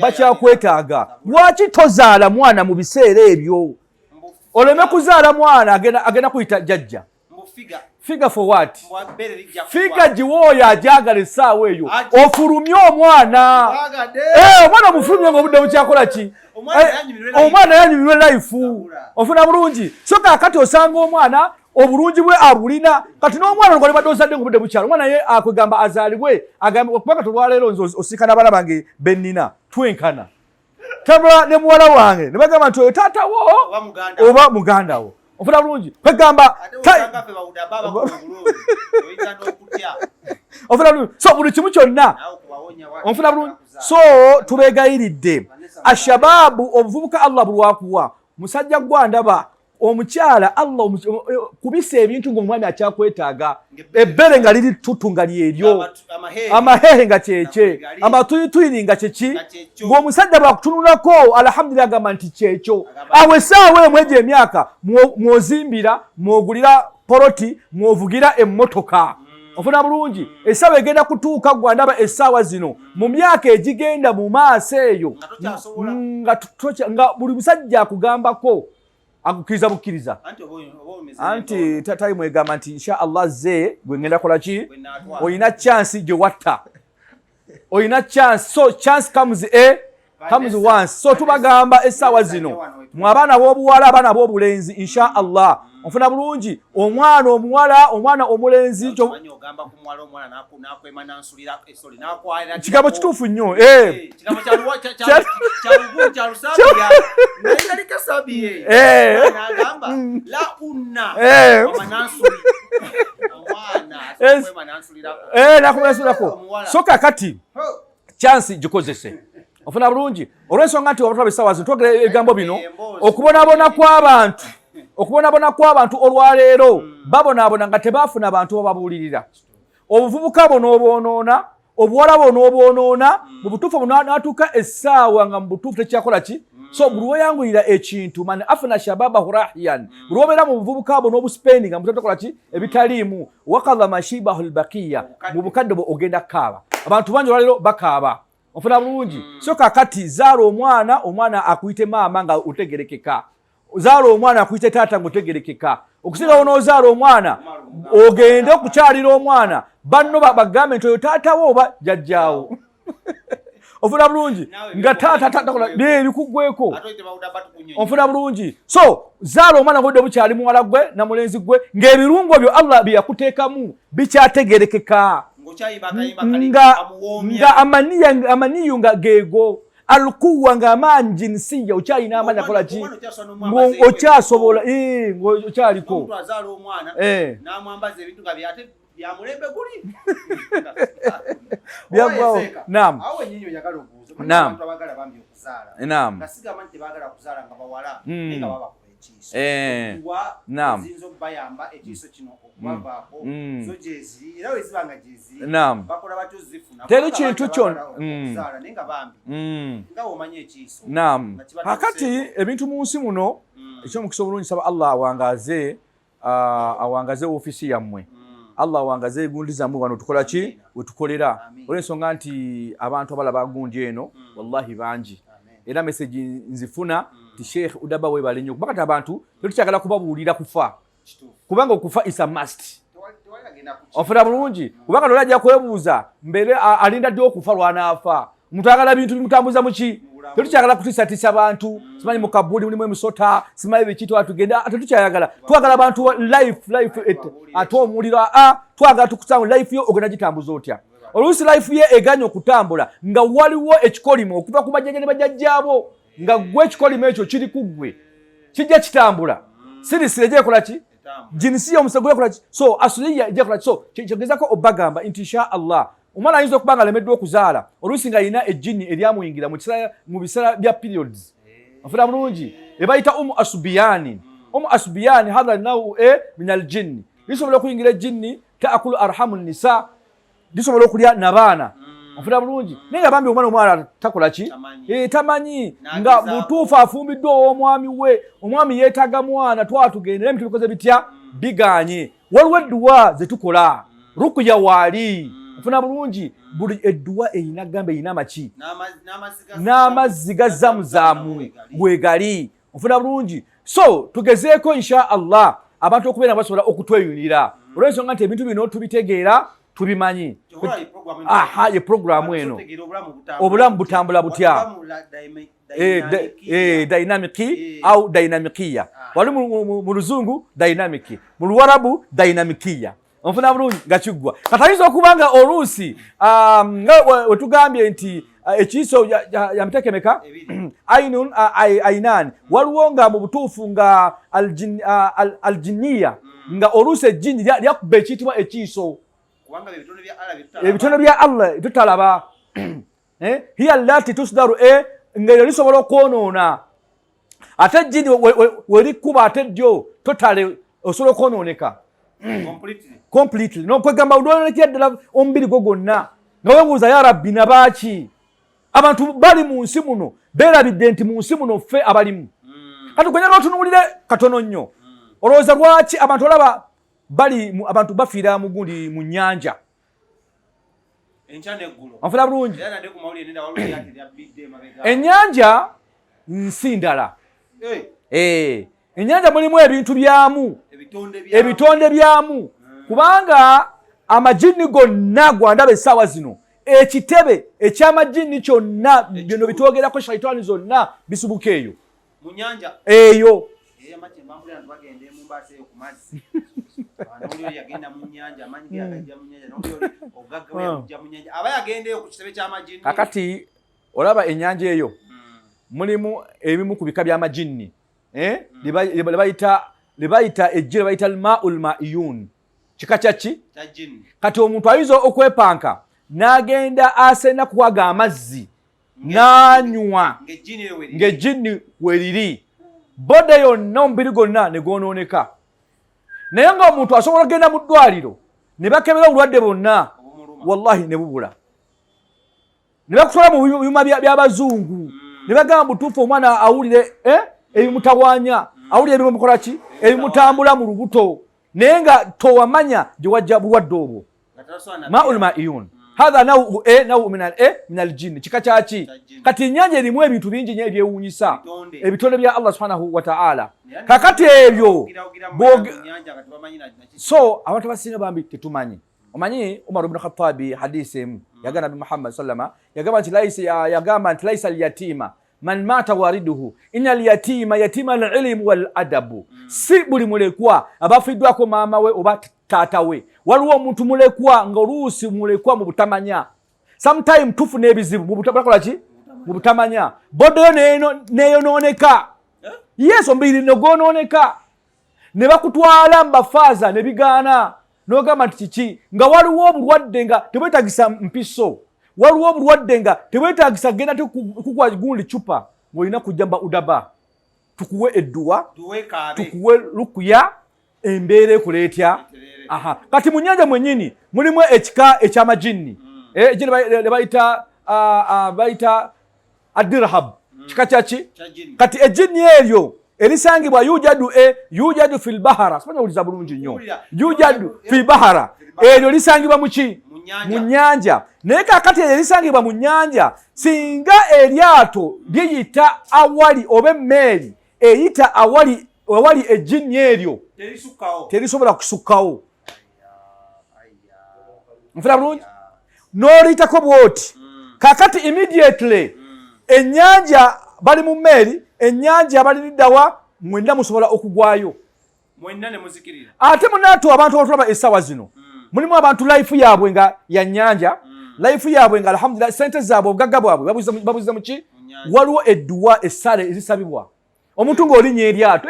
bakyakwetaaga. Lwaki tozaala mwana mu biseera ebyo, oleme kuzaala mwana agenda kuyita jjajja? Figure for what? Figure giwooyo ajagala essaawa eyo, ofulumye omwana, omwana omufulumye nga obudde bukyakola ki, omwana yanyumirwe life, ofuna bulungi. So kakati osanga omwana obulungi bwe abulina kati n'omwana olwo badde ozadde nga obudde bukyalo, omwana ye akwegamba azaalibwe agambe, kubanga tolwaleero nze osiikana abaana bange bennina twenkana, tabula ne muwala wange ne bagamba nti oyo taata wo oba muganda wo, ofuna bulungi, kwegamba ofuna bulungi. So buli kimu kyonna ofuna bulungi. So tubegayiridde, ashababu, obuvubuka Allah bulwakuwa musajja gwandaba, omukyala, Allah kubisa ebintu ng'omwami akyakwetaaga, ebbere nga liri tutu nga lyeryo, amahehe nga kyekye, amatuyituyiri nga kyeki, ng'omusajja bwakutunulako alhamdulillah agamba nti kyekyo. Awo essaawa emu egyo emyaka mwozimbira, mwogulira poloti, mwovugira emmotoka, ofuna bulungi. Essaawa egenda kutuuka, gwandaba, essaawa zino mu myaka egigenda mu maaso eyo nga buli musajja akugambako akukkiriza bukkiriza, anti time egamba nti insha Allah ze gwe ngenda kola ki, olina chance gye watta, olina chance. So chance comes a comes once. So tubagamba essaawa zino mu abaana b'obuwala, abaana b'obulenzi, insha Allah. Onfuna bulungi, omwana omuwala, omwana omulenzi, kigambo kituufu nnyo. Nakumansulirako. So kakati chance gikozese, ofuna bulungi, olw'ensonga nti obatwala essaawa zino twogera ebigambo bino, okubonaabona kw'abantu, okubonaabona kw'abantu olwaleero, babonaabona nga tebaafuna bantu bababuulirira. Obuvubuka bwo n'obwonoona, obuwala bwo n'obwonoona, mu butuufu n'atuuka essaawa nga mu butuufu tekyakola ki. So buli weyanguyira ekintu, man afuna shababahu rahiyan, buli wobeera mu buvubuka bwo n'obuspendi nga mutakola ki ebitaliimu, wakadha mashibahu lbakiya, mu bukadde bwo ogenda kukaaba. Abantu bangi olwaleero bakaaba. Ofuna bulungi? So kakati zaala omwana, omwana akuyite maama nga otegerekeka, zaala omwana akuyite taata nga otegerekeka, okusinga onoozaala omwana ogende okukyalira omwana, banno bagambe nti oyo taatawo oba jjajjaawo. Ofuna bulungi? Nga taata takola ebikuggweko. Ofuna bulungi? So zaala omwana ng'obudde bukyali, muwala gwe na mulenzi gwe, ng'ebirungo byo Allah bye yakuteekamu bikyategerekeka, nga amaniyu nga geego, alquwa nga amaanyi, jinsiya okyalina amaanyi, akola ki, okyasobola, ng'okyaliko. Byamulembe guli. Byaggwawo. Naam. Awo wenyini oyagala obuuza. Naam. Abantu abagala bambi okuzaala, Naam. nga sigamba nti tebaagala kuzaala nga bawala, naye nga babakuba ekiiso, wa eziyinza okubayamba ekiiso kino okubavaako, zo gyeziri? Era weziba nga gyeziri, bakola batyo zifuna? Teri kintu kyonna. Okuzaala, naye nga bambi, nga womanyi ekiiso Naam. nga kiba Kakati ebintu mu nsi muno, ekyomukisa obulungi, saba Allah awangaze, awangaze ofiisi yammwe, Allah awangaze egundi zammwe wano tukola ki, wetukolera, Amiina. olw'ensonga nti abantu abalaba gundi eno, wallahi bangi, era message nzifuna nti, "Sheikh Udaba, weebale nnyo," kuba kati abantu tetukyagala kubabuulira kufa, kubanga okufa is a must. Tewali agenda ku Ofuna bulungi? Kubanga toli ajja kwebuuza mbeere alinda ddi okufa, lwanaafa. Omuntu ayagala bintu bimutambuza muki. Tetukyagala kutiisatiisa bantu, simanyi mu kabuli mulimu emisota, simanyi biki, twatugenda tetukyayagala. Twagala abantu life ate omuliro a twagala tukusanga life yo ogenda gitambuza otya. Oluusi life ye eganya okutambula nga waliwo ekikolimo okuva ku bajjajja ne bajjajjaabo, nga gwe ekikolimo ekyo kiri ku ggwe, kijja kitambula sirisire gyekola ki, jinsi y'omusego ekola ki, so asuliya gyekola ki. So kyegezako obagamba nti insha Allah omwana ayinza okuba nga alemeddwa okuzaala, oluusi nga alina ejjini eryamuyingira mu biseera bya periods. Ofuna bulungi? Ebayita umu asubiyani, umu asubiyani hadha nau e min aljinni, lisobola okuyingira ejjini, taakulu arhamu nisa, lisobola okulya nabaana. Ofuna bulungi? Naye nga bambi omwana omwana takola ki? Tamanyi. Tamanyi nga N'agezaako. butuufu afumbiddwa ow'omwami we, omwami yeetaaga mwana, twatugenda naye tubikoze bitya, biganye. Waliwo edduwa zetukola, rukuya waali. Ofuna bulungi? Buli edduwa erina gamba erina amaki n'amazzi ga zamuzaamu wegali. Ofuna bulungi? So tugezeeko insha Allah abantu okubeera nga basobola okutweyunira, olw'ensonga nti ebintu bino tubitegeera, tubimanyi. Aha, ye programu eno, obulamu butambula butya, dynamic au dynamikiya. Wali mu luzungu dynamic, mu luwarabu dynamikiya. Onfuna bulungi? Nga kiggwa. Kati ayinza okuba nga oluusi, nga wetugambye nti ekiiso ya miteeko emeka? Ainun, ainani. Waliwo nga mu butuufu nga aljiniya, nga oluusi ejjini lyakuba ekiyitibwa ekiiso. Ebitono bya Allah tutalaba, hiya allati tusdaru e nga eryo lisobola okwonoona, ate ejjini werikkuba ate ddyo totale osobola okwonooneka completely, nokwegamba olwonekera ddala omubiri gwo gwonna, nga webuuza, "Ya Rabbi, nabaaki?" Abantu bali mu nsi muno beerabidde nti mu nsi muno ffe abalimu. Kati gwenyaga otunuulire katono nnyo, olowooza lwaki abantu olaba bali abantu bafiira mu gundi, mu nnyanja? Onfuna bulungi? Ennyanja nsi ndala. Ennyanja mulimu ebintu byamu, ebitonde byamu, kubanga amajini gonna gwandaba essaawa zino, ekitebe ekyamajini kyonna, bino bitwogerako, shaitaani zonna bisibuka eyo eyo. Kakati olaba ennyanja eyo mulimu ebimu ku bika by'amajinni, lebayita ejji lebayita almaul maiyun, kika kyaki. Kati omuntu ayinza okwepanka n'agenda asena kuwaga amazzi n'anywa ng'ejjinni weriri, bode yonna omubiri gwonna ne gwonooneka. Naye ng'omuntu asobola okugenda mu ddwaliro ne bakebera obulwadde bwonna, wallahi ne bubula, ne bakutwala mu byuma by'abazungu ne bagamba butuufu omwana awulire ebimutawaanya, awulire ebimukola ki, ebimutambula mu lubuto, naye nga towamanya gye wajja bulwadde obwo. Maul maiyun hatha nau nau min aljinni, kika kyaki. Kati ennyanja erimu ebintu bingi nnyo ebyewuunyisa, ebitonde bya Allah subhanahu wa ta'ala. Kakati ebyo so abantu abasinga bambi tetumanyi. Omanyi Umar ibn Khattabi hadisi emu yagamba Nabi Muhammad sallama yagamba nti yagamba nti laisa alyatima man mata wariduhu inna alyatima yatima alilmu wal adabu. Si buli mulekwa abafiddwako maama we oba taata we. Waliwo omuntu mulekwa nga oluusi mulekwa mu butamanya. Sometime tufuna ebizibu mu butakola ki, mu butamanya, bodoyo neyonooneka. Yes, omubiri negwonooneka ne bakutwala mu bafaaza ne bigaana, n'ogamba nti kiki, nga waliwo obulwadde nga tebwetagisa mpiso, waliwo obulwadde nga tebwetagisa genda kukwa gundi cupa, ng'olina kujja mba udaba tukuwe edduwa, tukuwe lukuya, embeera ekuleetya. Aha, kati mu nnyanja mwennyini mulimu ekika ekyamajinni ejjini lebayita bayita adirhab, kika kyaki. Kati ejjinni eryo erisangibwa yujadu yujadu fil bahara, simanya uliza bulungi nnyo, yujadu fil bahara, eryo lisangibwa muki, mu nnyanja. Naye kakati eryo erisangibwa mu nnyanja, singa eryato liyita awali oba emmeeri eyita awali awali ejjinni eryo terisobola kusukkawo. Nfuna bulungi n'oliyitako bwoti. Kakati immediately ennyanja bali mu mmeeri, ennyanja bali liddawa, mwenna musobola okugwayo ate munaatu. Abantu abatulaba essaawa zino, mulimu abantu life yaabwe nga ya nnyanja, life yaabwe nga alhamdulillah, sente zaabwe, obugagga bwabwe babuzize muki. Waliwo edduwa, essale ezisabibwa omuntu ng'olinnya eryato.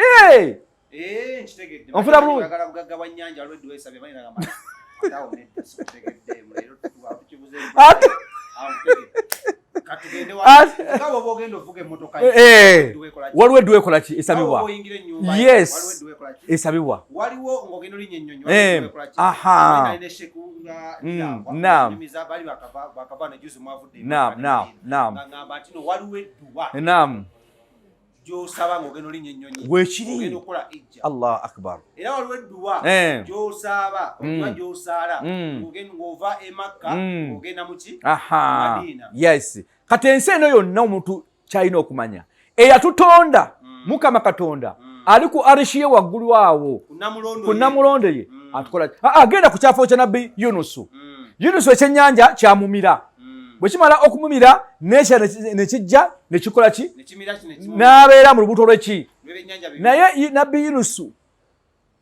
Onfuna bulungi? Waliwo edduwa ekola ki, esabibwa. Yes, esabibwa. Aha, naam naam naam naam naam, gyosaba ng'ogenda olinnya ennyonyi, wekiri ogenda okukola ijja. Allahu akbar. Era waliwo edduwa gyosaba oba gyosaala ng'ova e Makka ng'ogenda muki, Madiina. Yes, kati ensi eno yonna omuntu kyalina okumanya, eyatutonda Mukama Katonda ali ku arishi ye waggulu awo ku namulondo ye atukola. Agenda ku kyafo kya Nabbi Yunusu. Yunusu ekyennyanja kyamumira, bwe kimala okumumira nekya nekijja nekikola ki, n'abeera mu lubuto lweki. Naye Nabbi Yunusu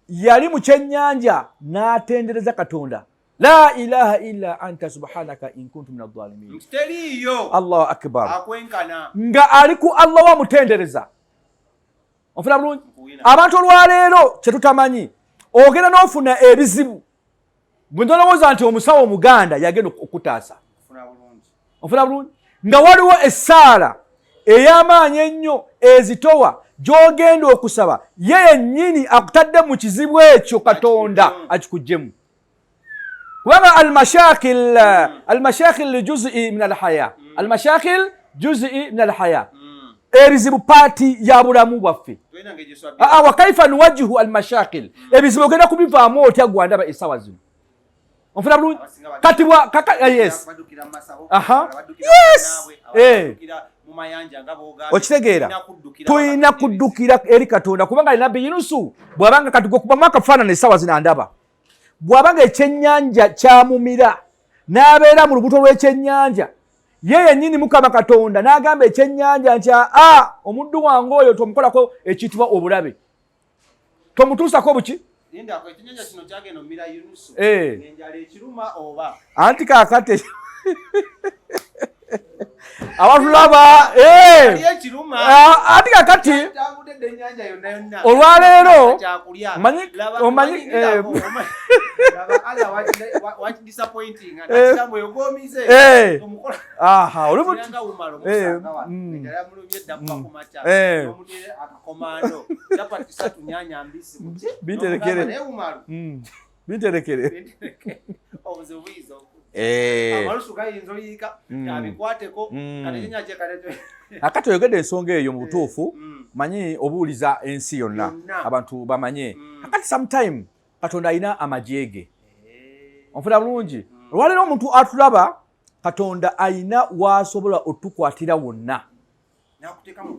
yali mu kyennyanja n'atendereza Katonda, la ilaha illa anta subhanaka in kuntu min adh-dhalimin. Allahu akbar, nga ali ku Allah wamutendereza. Onfuna bulungi? Abantu olwaleero kyetutamanyi, ogenda n'ofuna ebizibu bwe ndowooza nti omusawo omuganda yagenda okutaasa. Onfuna bulungi? Nga waliwo essaala ey'amaanyi ennyo ezitowa gy'ogenda okusaba, ye yennyini akutadde mu kizibu ekyo Katonda akikuggyemu. Kubanga almashakil almashakil juz'i min alhaya, almashakil juz'i min alhaya, ebizibu paati ya bulamu bwaffe. Wa kaifa nuwajihu almashakil, ebizibu ogenda kubivaamu otya gwandaba essaawa zino? Onfuna bulungi? Kati bwa kaka, yes, aha, yes, okitegeera, tulina kuddukira eri Katonda, kubanga Nabbi Yunusu bw'abanga kati gwekubamu akafaanana essaawa zino andaba, bw'abanga ekyennyanja kyamumira n'abeera mu lubuto lw'ekyennyanja, ye yennyini Mukama Katonda n'agamba ekyennyanja nti aa omuddu wange oyo tomukolako ekiyitibwa obulabe. Tomutuusako buki? Eh. Anti kaakati abatulaba eh. ah, anti kakati olwaleero omanyi eh. Eh. Binterekere binterekere eh. Akati oyogedde ensonga eyo mu butuufu eh, manyi obuuliza ensi yonna abantu bamanye akati sometime Katonda alina amagye ge eh. Onfuna bulungi. Olwaleero omuntu atulaba, Katonda alina wasobola otukwatira wonna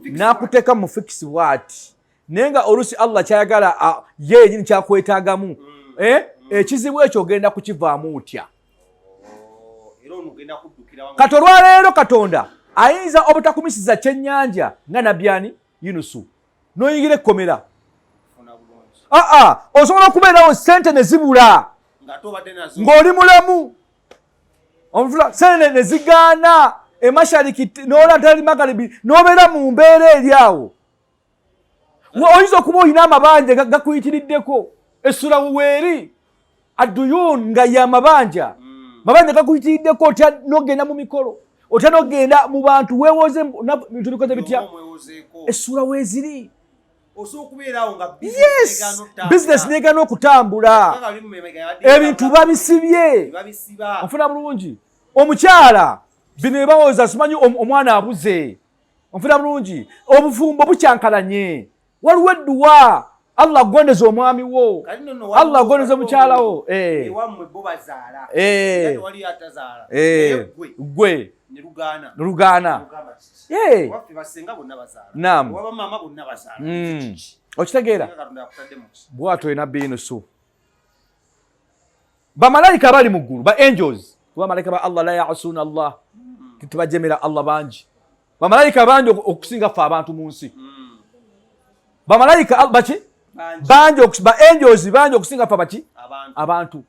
n'akuteeka mu fikisi bwati, naye nga oluusi Allah kyayagala ye yenyini kyakwetaagamu eh? Ekizibu ekyo ogenda kukivaamu otya? Oh, kati olwaleero Katonda ayinza obutakumisiza kyennyanja nga nabyani Yunusu noyingira ekkomera. Aa, osobola okubeerawo sente ne zibula ng'oli mulamu, sente ne zigaana emashariki nolatali magaribi, nobeera mu mbeera eri awo. Oyinza okuba olina amabanja gakuyitiriddeko, essula weeri aduyun nga yamabanja mabanja gakuyitiriddeko, otya nogenda mu mikolo, otya nogenda mu bantu, weewoze bintu bikoze bitya, essula weeziri. Yes, bizinesi negana okutambula, ebintu babisibye. Onfuna bulungi? Omukyala bino ebawoza simanyi omwana abuze. Onfuna bulungi? Obufumbo bukyankalanye. Waliwo edduwa, Allah agondeza omwami wo, Allah agondeza mukyala wo. Eh. Eh. Eh. Gwe lugaana. Naam, okitegeera bwatyo nabbi Yunusu, bamalayika abali mu ggulu, ba angels, kuba bamalayika ba Allah la yasuna Allah, tebajemera Allah, bangi bamalayika bangi okusinga ffe abantu mu nsi. Bamalayika baki bangi, ba angels bangi okusinga ffe baki abantu.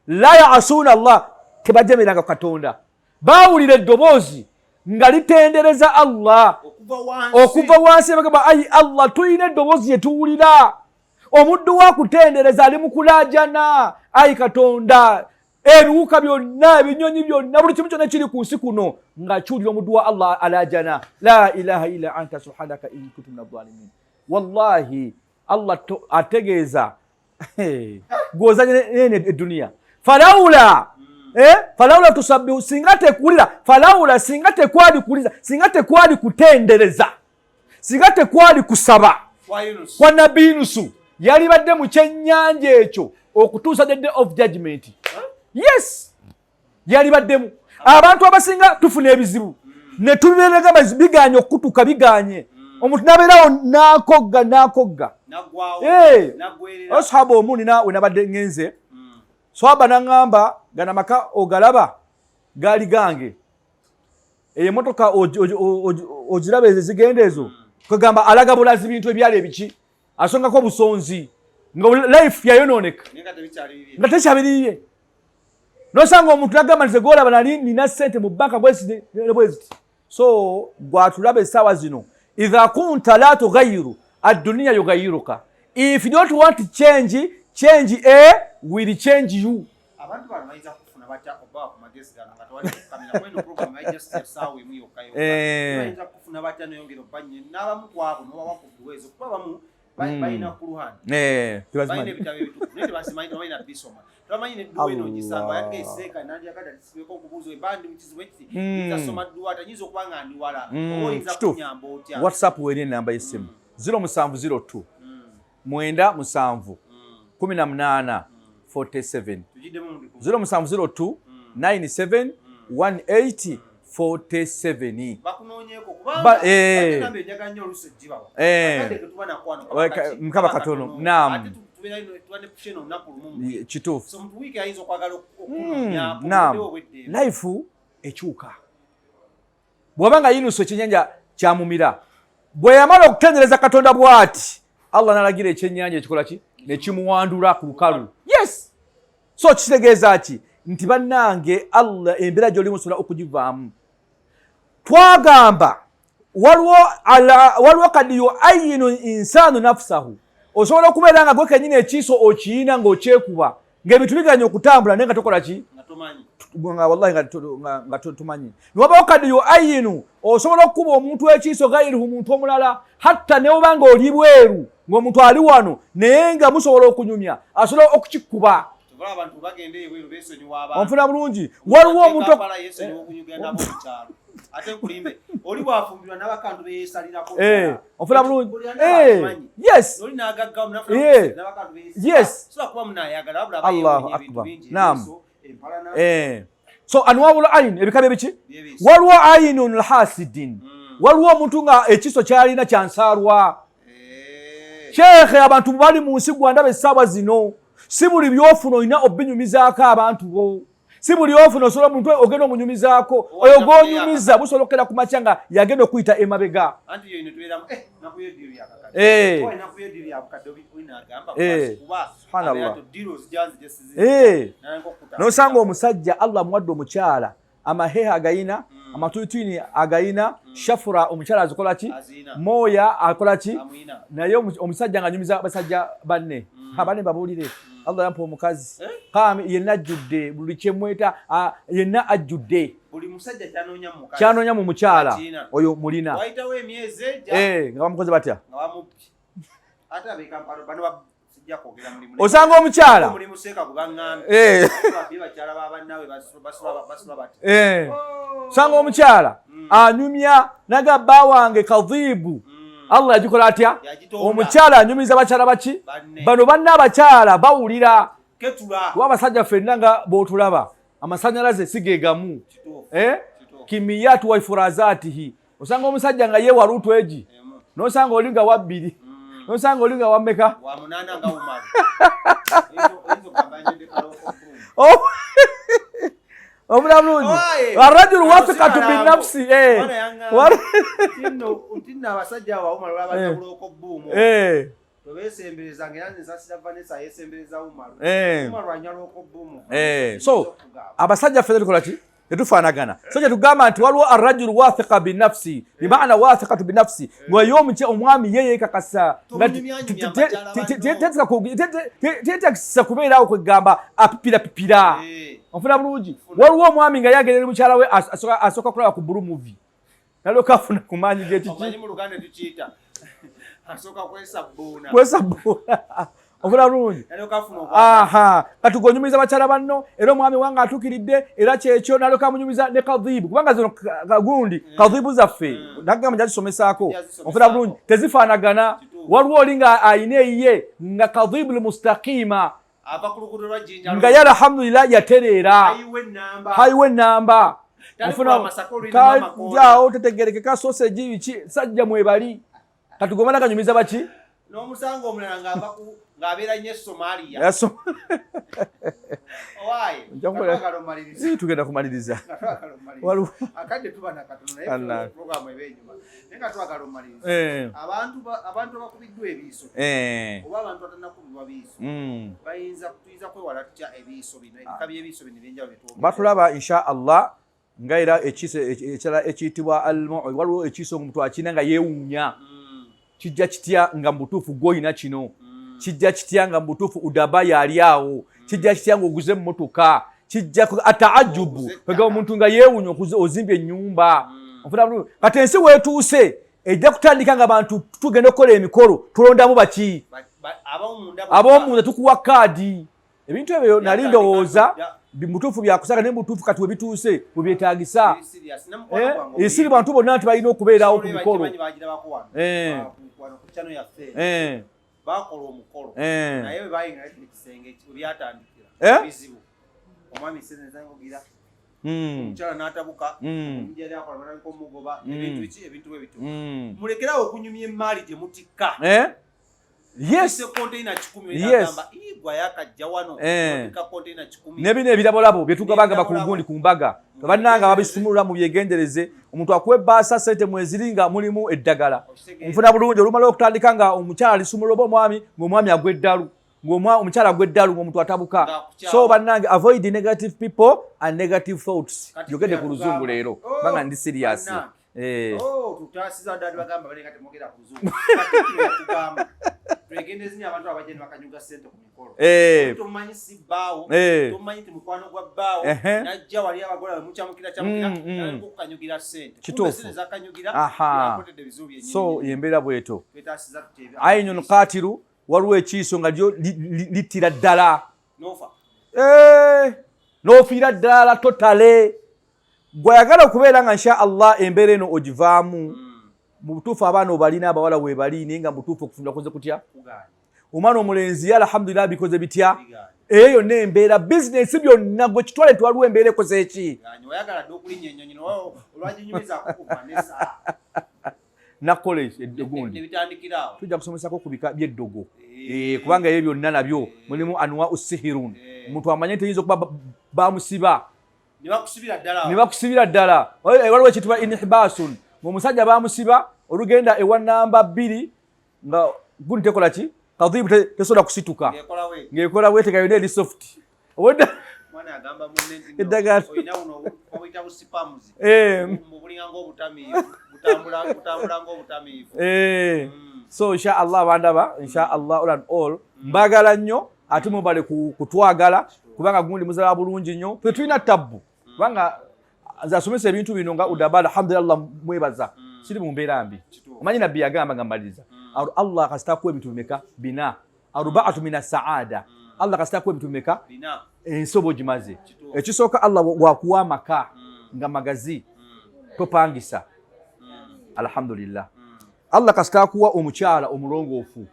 La yasuna Allah, tebajemeranga Katonda. Bawulira eddoboozi nga litendereza Allah okuva wansi, bagamba, "Ayi Allah, tulina eddoboozi yetuwulira omuddu wa kutendereza ali mu kulaajana. Ayi Katonda, ebiwuka byonna, ebinyonyi byonna, buli kimu kyonna kiri ku nsi kuno nga kiwulira omuddu wa Allah alaajana, la ilaha illa anta subhanaka in kuntu min adh-dhalimin." Wallahi Allah ategeeza gwozanye nene eduniya, falawula eh? Falawula tusabbihu, singa tekuwulira, falawula, singa tekwali kuwuliza, singa tekwali kutendereza, singa tekwali kusaba kwa nabbi Yunusu, yalibadde mu kyennyanja ekyo okutuusa the day of judgment. Yes, yalibaddemu. Abantu abasinga tufuna ebizibu ne tubiberega, biganye okutuka, biganye, omuntu nabeerawo nakogga nakogga. Osahaba omu nina we nabadde ngenze, swaba naŋŋamba, "Gana maka ogalaba gaali gange, eyo emotoka ogiraba, ezo zigenda ezo." Kwegamba alaga bulazi bintu ebyali ebiki, asongako obusonzi nga life yayonooneka nga tekyabiriye. Nosanga omuntu nagamba nti, "Golaba nali nina sente mu banka bweziti." So gwatulaba essaawa zino, idha kunta la tughayiru adduniya yugayiruka. If you don't want change, change a will change you. Abantu bano bayinza kufuna batya oba ku magezi gano nga tewali kukamira kweno program ya just essaawa emu yokka yokka? Bayinza kufuna batya noyongera obbanye n'abamu kwabo nobawa ku dduwa ezo? Kuba abamu balina kuluhani, balina ebitabo ebitukuvu, naye tebazimanyi, tebalina bisoma, tebamanyi nedduwa eno ogisanga yadde eseeka nandyagadde alisibeko okubuuza eba ndi mukizibu ekiti, nyinza soma dduwa ate nyinza okuba nga ndi wala, oba oyinza kunyamba otya? WhatsApp weri enamba y'essimu 0702 97 18 47, 0702 97 18 47. Bakunoonyeeko. Mukaba katono. Naam, kituufu. Naam, life ekyuka bw'oba nga Yunusu ekyenyanja kyamumira, bwe yamala okutendereza Katonda bw'ati, Allah n'alagira ekyennyanja ekikola ki? Nekimuwandula ku lukalu. Yes, so kitegeeza ki nti bannange Allah embeera gy'olimu osobola okugivaamu. Twagamba waliwo kadi yuayinu insanu nafsahu, osobola okubeera nga gwe kenyini ekiiso okiyina ng'okyekuba ng'ebintu biganye okutambula naye nga tokola ki, nga wallahi nga tumanyi. Niwabawo kadi yuayinu, osobola okukuba omuntu ekiiso gairuhu, muntu omulala, hatta newoba nga oli bweru ng'omuntu ali wano naye nga musobola okunyumya, asobola okukikuba. Onfuna bulungi? Waliwo omuntu ofuna bulungi. Yes, yes, Allahu akbar. Naam. So anwawul ayin, ebika byebiki, waliwo ayinun lhasidin, waliwo omuntu nga ekiso kyalina kyansaalwa. Sheekhe, abantu bali mu nsi gwandaba essaawa zino, si buli byofuna olina obinyumizaako abantu bo, si buli ofuna osobola omuntu ogenda omunyumizaako. Oyo gwonyumiza busobola okukera ku makya nga yagenda okuyita emabega. Subhanallah, nosanga omusajja Allah amuwadde omukyala, amaheha agayina, amatwitwini agayina, shafura omukyala azikola ki, moya akola ki, naye omusajja nga anyumiza basajja banne, abanne babuulire, Allah yampa omukazi kami yenna ajjudde buli kyemweta, yenna ajjudde kyanoonya mu mukyala oyo mulina. Nga bamukoze batya? Osanga omukyala, osanga omukyala anyumya naga bba wange kadhiibu. Allah yagikola atya? Omukyala anyumiza bakyala baki bano banna, abakyala bawulira kuba abasajja ffenna nga bwotulaba amasanyalaze si gegamu kimiyatu wa ifurazatihi. Osanga omusajja nga ye walutu egi, nosanga oli nga wabbiri, nosanga oli nga wammeka. Obula bulungi, arrajulu wathikatu binafsi. Abasajja tobesembereza nga era nsasira Vanessa yesembereza Umaru. Umaru anyala okobbumu. So abasajja ffe tukola ki? Tetufaanagana. So kyetugamba nti waliwo arrajulu wathiqa binafsi, bimaana wathiqatu binafsi, nga ye omwami ye yeekakasa, teyetakisa kubeerawo kwegamba apipirapipira. Onfuna bulungi? Waliwo omwami nga yagerera mukyala we, asooka kulaba ku blue movie nalyoka afuna ku maanyi g'ekiki. Kwesabbuuna. Ofuna bulungi? Aha, kati gonyumiza bakyala banno, era omwami wange atuukiridde, era kyekyo nalyoka amunyumiza ne kadhibu, kubanga zino gundi kadhibu zaffe nagamba njazisomesaako. Ofuna bulungi? Tezifaanagana. Waliwo oli nga ayina eyiye nga kadhibu lmustaqima, nga ye alhamdulillah yatereera hayiwe enamba awo tetegerekeka soseji biki sajja mwebali. Kati gomala ganyumiza baki? N'omusanga omulala ng'ava ku ng'abeera nnyo e Somalia. Tugenda kumaliriza. Akadde tuba nakatono, naye programu eba enyuma, naye nga twagala omaliriza. Abantu abakubiddwa ebiiso oba abantu atanakubibwa biiso, bayinza tuyinza kwewala tutya ebiiso bino, ebika by'ebiiso bino ebyenjawulo? Batulaba insha Allah nga era ekiiso ekirala ekiyitibwa almui, waliwo ekiiso omuntu akirina nga yeewuunya, kijja kitya nga mu butuufu gw'olina kino? Kijja kitya nga mu butuufu udaba yaali awo? Kijja kitya nga oguze emmotoka? Kijja ataajubu kwega omuntu nga yeewuunya ozimbye ennyumba. Kati ensi weetuuse ejja kutandika nga bantu tugenda okukola emikolo, tulondamu baki ab'omunda, tukuwa kaadi. Ebintu ebyo nali ndowooza mutuufu byakusaka, naye mutuufu kati webituuse webyetagisa esiri bantu bonna nti balina okubeerawo ku mikolo. Bakola omukolo, naye bwe bayingira ekisenge webyatandikira bizibu. Omwami senzengogira, omukyala n'atabuka, omujali akola batandika omugoba, ebintu biki, ebintu bwe bityo. Mulekerawo okunyumya emaali gye mutikka. Yes, nebino ebirabolabo byetugabagaba ku gundi ku mbaga, bannanga babisumulula, mu byegendereze. Omuntu akuwa ebbaasa, sente mweziri nga mulimu eddagala. Nfuna bulungi? Olumala okutandika nga omukyala alisumulula oba omwami, ngaomwami agwa eddalu. Ng'omukyala gw'eddalu, ng'omuntu atabuka. So bannange, avoid negative people and negative thoughts. Yogedde ku luzungu leero. Banga ndi serious. Oh, tutasiza dadi bagamba balenga temwogera ku luzungu. Katikkiro yatugamba twegendereze nnyo abantu abajja ne bakanyuga ssente ku mikolo. Tomanyi si bbaawo, tomanyi nti mukwano gwa bbaawo, najja wali abagole mukyamukira kyamukira, okukanyugira ssente. Kituufu. Zakanyugira yakoledde ebizibu byennyini. So yembeera bwetyo. Twetasiza tutya? Ainun katiru, waliwo ekiiso nga lyo littira ddala. Nofa. N'ofiira ddala totale. Gwayagala okubeera nga insha Allah embeera eno ogivaamu, mu butuufu abaana obalina, abawala weebali, naye nga mu butuufu okufumbira koze kutya? Kugaanye. Omwana omulenzi ye alhamdulillah bikoze bitya? Bigaanye. Eyo yonna embeera, bizinesi byonna, gwe kitwale nti waliwo embeera ekoze eki? Gaanye. Oyagala dde okulinnya ennyonyi olwaginyumiza kukuva n'essaawa. Nakola egundi. Ne bitandikira awo. Tujja kusomesako ku bika by'eddogo. Kubanga ebyo byonna nabyo mulimu anwa usihirun. Omuntu amanye nti eyinza okuba bamusiba. Ne bakusibira ddala awo. Ne bakusibira ddala. Waliwo ekiyitibwa inhibasun, ng'omusajja bamusiba olugenda ewa namba 2 nga gundi tekola ki, kadhibu tesobola kusituka. Ng'ekola we. Ng'ekola bwetega yonna eri soft. Obwedda Mwana agamba munne nti no, Eddagala. olina buno obuyita bu sperms. Bulinga ng'obutamiivu, butambula ng'obutamiivu. So insha Allah bandaba, insha Allah all and all, mbagala nnyo ate mubale kutwagala kubanga gundi muzala bulungi nnyo. Ffe tulina tabbu kubanga nze asomesa ebintu bino nga udaba, alhamdulillah mwebaza, siri mu mbeera mbi. Omanyi nabbi yagamba nga mmaliriza, Allah kasita akuwa ebintu bimeka? Bina, arbaatu mina saada. Allah kasita akuwa ebintu bimeka? Bina. Ensi oba ogimaze. Ekisooka, Allah wakuwa amaka nga magazi, topangisa, alhamdulillah. Allah kasita akuwa omukyala omulongoofu,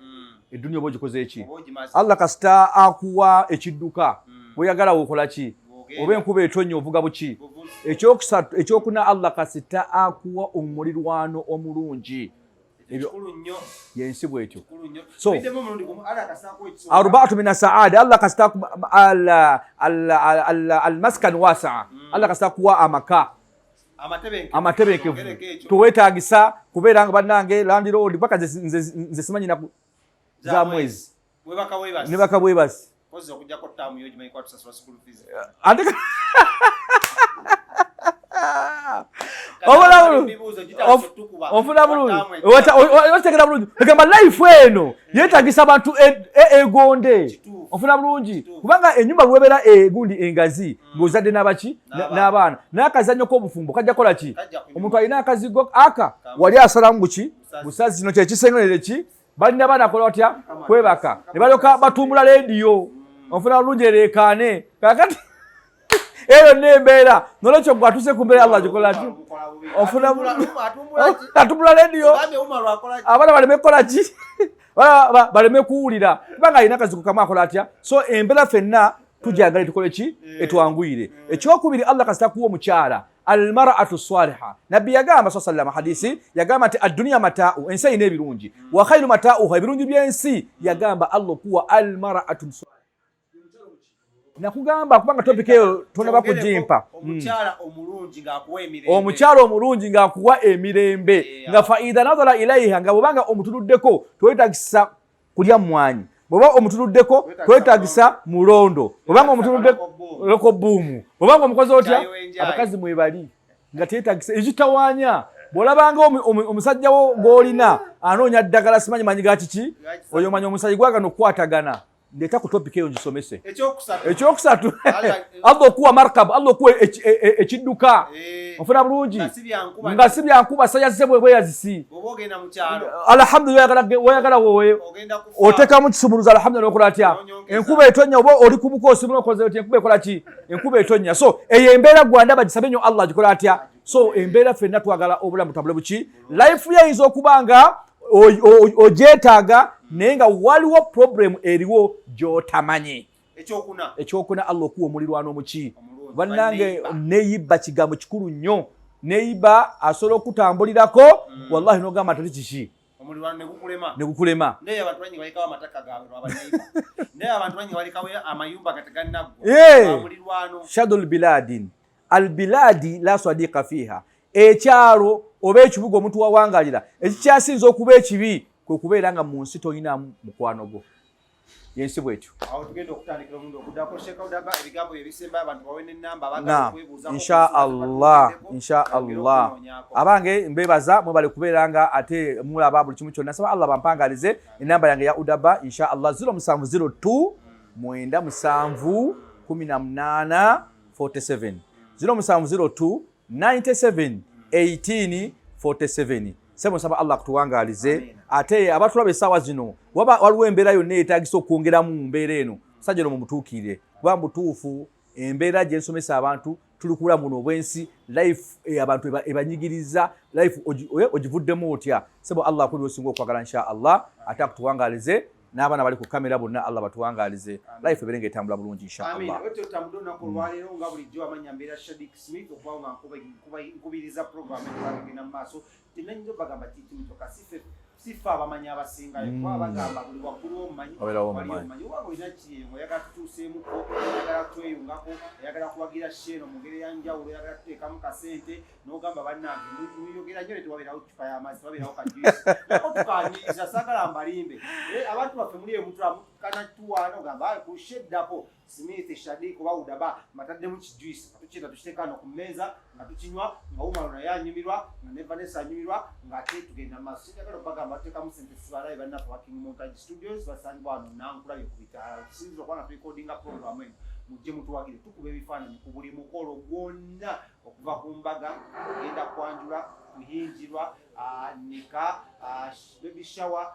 eddunia oba ogikoze eki? Oba ogimaze. Allah kasita akuwa ekidduka, bweyagala wokola ki? Bw'ogenda. Oba enkuba etonnya ovuga buki? Buvuzi. Ekyokusatu, ekyokuna, Allah kasita akuwa omulirwano omulungi. Ekyo kikulu nnyo. Yensi bwetyo. Kikulu nnyo. So, Tuyiddemu omulundi gumu, Allah kasita akuwa ekisooka. Arbaatu mina saada, Allah kasita akuwa almaskan wasaa. Allah kasita akuwa amaka Amatebenkevu. Amatebenkevu. Ongereko ekyo. Tuweetagisa kubeera nga bannange landlord paka nze simanyi naku za mwezi. Webaka webasi. Nebaka bwebasi. Kozza okuggyako ttaamu yo ogimanyi kuba tusasula school fees. Ate Obula bulungi. Ebibuuzo gitandise otukuba. Ofuna bulungi. Ttaamu ejja. Otegeera bulungi. Egamba life eno yeetagisa abantu egonde. Ofuna bulungi. Kubanga ennyumba bw'ebeera egundi engazi, ng'ozadde n'abaki? N'abaana. N'abaana. N'akazannyo k'obufumbo kajja kukola ki? Kajja kunyuma. Omuntu alina akazigo aka Kamu. wali asalamu buki? Busazi. Busazi. Kino kye kisengerere ki? Balina abaana akola batya? Kama Kwebaka. kama Ne balyoka batumbula leediyo. Ofuna bulungi ereekaane. Kaakati eyo n'embeera. N'olwekyo gwe atuuse ku mbeera Allah agikola ki? Ofuna bulungi. Atumbula leediyo. Ogambye Umar akola ki? Abaana baleme kukola ki? Abaana baleme kuwulira. Kubanga alina akazigo kamu akola atya? So embeera ffenna tujagala tukole ki? Etwanguyire. Ekyokubiri, Allah kasita kuwa omukyala almar'atu saliha. Nabbi yagamba sallallahu alayhi wasallam hadisi, yagamba nti ad-dunya mata'u, ensi erina ebirungi. Wa khairu mata'uha, ebirungi by'ensi, yagamba Allah okuwa almar'atu saliha. Nakugamba kubanga topic eyo tonaba kugimpa. Omukyala omulungi ng'akuwa emirembe. Omukyala omulungi ng'akuwa emirembe. Nga fa idha nadhara ilaiha, nga bw'obanga omutunuddeko toyetagisa kulya mmwanyi. Bw'oba omutunuddeko toyetagisa mulondo. Bw'obanga omutunuddeko loko buumu. Bw'obanga omukozi otya? Kyayo enjayi. Abakazi mwebali nga teyetagisa ekitawaanya. Bw'olabanga omusajja wo gw'olina anoonya ddagala simanyi manyi ga kiki, oyo omanya omusajja gwagana okukwatagana. Ndeeta ku topic eyo ngisomese. Ekyokusatu. Ekyokusatu. Allah, Allah okuwa markab, Allah okuwa ekidduka. Ofuna bulungi. Nga si bya nkuba. Nga si bya nkuba, sayazze bwe bweyazisi. Bw'oba ogenda mu kyalo. Alhamdulillah, wayagala wowe. Ogenda kufa. Oteekamu kisumuluzo, alhamdulillah, okola atya? Onyongeza. Enkuba etonnya, oba oli ku buko osimula okoze otya? Enkuba ekola ki? Enkuba etonnya. So eyo embeera gwanda bagisabe nnyo Allah agikola atya? So embeera ffenna twagala obulamu tambule buki? Life ye eyinza okuba nga ogyetaaga, naye nga waliwo problem eriwo gy'otamanyi. Ekyokuna. Ekyokuna, Allah okuwa omulirwano omuki. Omulungi. Bannange, Baneiba. neiba kigambo kikulu nnyo. Neiba asobola okutambulirako, wallahi n'ogamba tali kiki. Omulirwano ne gukulema. Ne gukulema. Naye abantu bangi balekawo amataka gaabwe lwa baneiba. Naye abantu bangi balekawo amayumba nga tegannaggwa. Lwa mulirwano. Shadul biladin. Al biladi la sadiqa fiha. Ekyalo oba ekibuga omuntu wawangalira, ekikyasinze okuba ekibi kwe kubeera nga mu nsi tolina mukwano gwo. Yensi bwetyo. Awo tugenda okutandikira omulundi oguddako. Sheikh Udaba, ebigambo bye bisemba, abantu bawe n'ennamba abaagala Naam. okwebuuzaako Insha ku nsonga ze Allah, batuukiddeko, insha bayongere Allah. okunoonyaako. Abange, mbebaza, mwebale kubeera nga ate mulaba buli kimu kyonna. Saba Allah bampangalize. Enamba yange ya Udaba, insha Allah, 0702 97 18 47, 0702 97 18 47. Sebo, nsaba Allah akutuwangalize. Amiina. Ate abatulaba essaawa zino, waba waliwo embeera yonna yeetagisa okwongeramu mu mbeera eno, musajja ono mumutuukirire, kuba mutuufu embeera gye nsomesa abantu. Tuli ku bulamu buno obw'ensi, life abantu ebanyigiriza life ogivuddemu otya? Sebo, Allah akubi osinga okwagala, insha Allah, ate akutuwangalize n'abaana bali ku kamera bonna. Allah batuwangalize, life ebeere ng'etambula bulungi, insha Amiina. Allah. Wetyo tutambudde olunaku olwaleero nga bulijjo. Amanya mbeera Shadik Smith, okubawo nga nkubiriza program eno egenda mu maaso. Tenanyinza obagamba kikimitoka, sife abamanyi abasingayo, kuba bagamba buli waggulu omumanyi Wabeerawo waliyo omumanyi. Omumanyi obanga olina kiyengo, oyagala tutuuseemuko, oyagala tweyungako, oyagala kuwagira sheeno mu ngeri eyanjawulo, oyagala tuteekamu kasente n'ogamba bannange muyogera nnyo ne tewabeerawo cupa y'amazzi, tewabeerawo kajuisi, nako tukaniriza. Saagala mbalimbe. Abantu baffe muli emutula kanatuwaana, ogamba "Aye, ku sheddako Smith Shadik oba Udaba mataddemu kijuisi, tukiyita tukiteeka wano ku mmeeza nga tukinywa, nga Umaro naye anyumirwa, nga ne Vanessa anyumirwa, ng'ate tugenda mu maaso." Sinjagala obagamba tuteekamu sente, sibalabe bannaffe ba King Montage Studios, basangibwa wano Nankulabye ku bitaala. Tusinzira okuba nga turekodinga program eno, mujje mutuwagire, tukuba ebifaananyi ku buli mukolo gwonna, okuva ku mbaga, kugenda kwanjula, kuyinjirwa, nika, baby shower,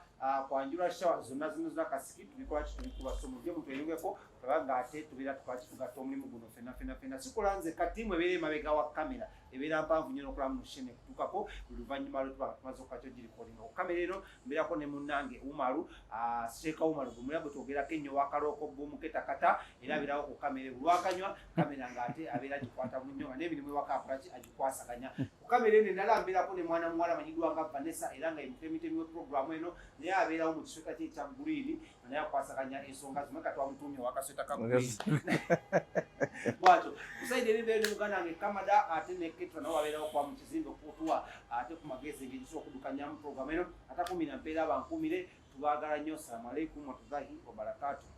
kwanjula shower, zonna zino zonna kasiki tubikola ki, tubikuba. So mujje mutweyungeko, kubanga ate tubeera tukola ki, tugatta omulimu guno fenna fenna fenna. Sikola nze, katiimu ebeera emabega wa kamera ebeera mpanvu nnyo n'okulamu mushene kutuukako buli luvannyuma lwe tuba nga tumaze okukakyo girekodinga. Ku kamera eno mbeerako ne munnange Umaru, Sheeka Umaru gwe mulina gwe twogerako ennyo, wakalooko bumuketakata, era abeerawo ku kamera lwakanywa kamera ng'ate abeera agikwata bulungi, nga n'emirimu ewaka akolaki, agikwasaganya. Ku kamera eno endala mbeerako ne mwana muwala amanyiddwa nga Vanessa, era nga ye mutemitemi we programu eno, naye abeerawo mu kisweta kye ekya green, nga naye akwasaganya ensonga zimwe. Katwamutuumye owakasweta ka green bwatyo. Kusaidi eri mbeera ne muganda wange Kamada, ate ne Ketra nabo babeerawo kwa mu kizimbe okutuwa ate ku magezi engeri gisobola okuddukanyamu programu eno. Atakumira mpeera, bankuumire, tubaagala nnyo. Assalamu alaikum warahmatullahi wabarakatuh.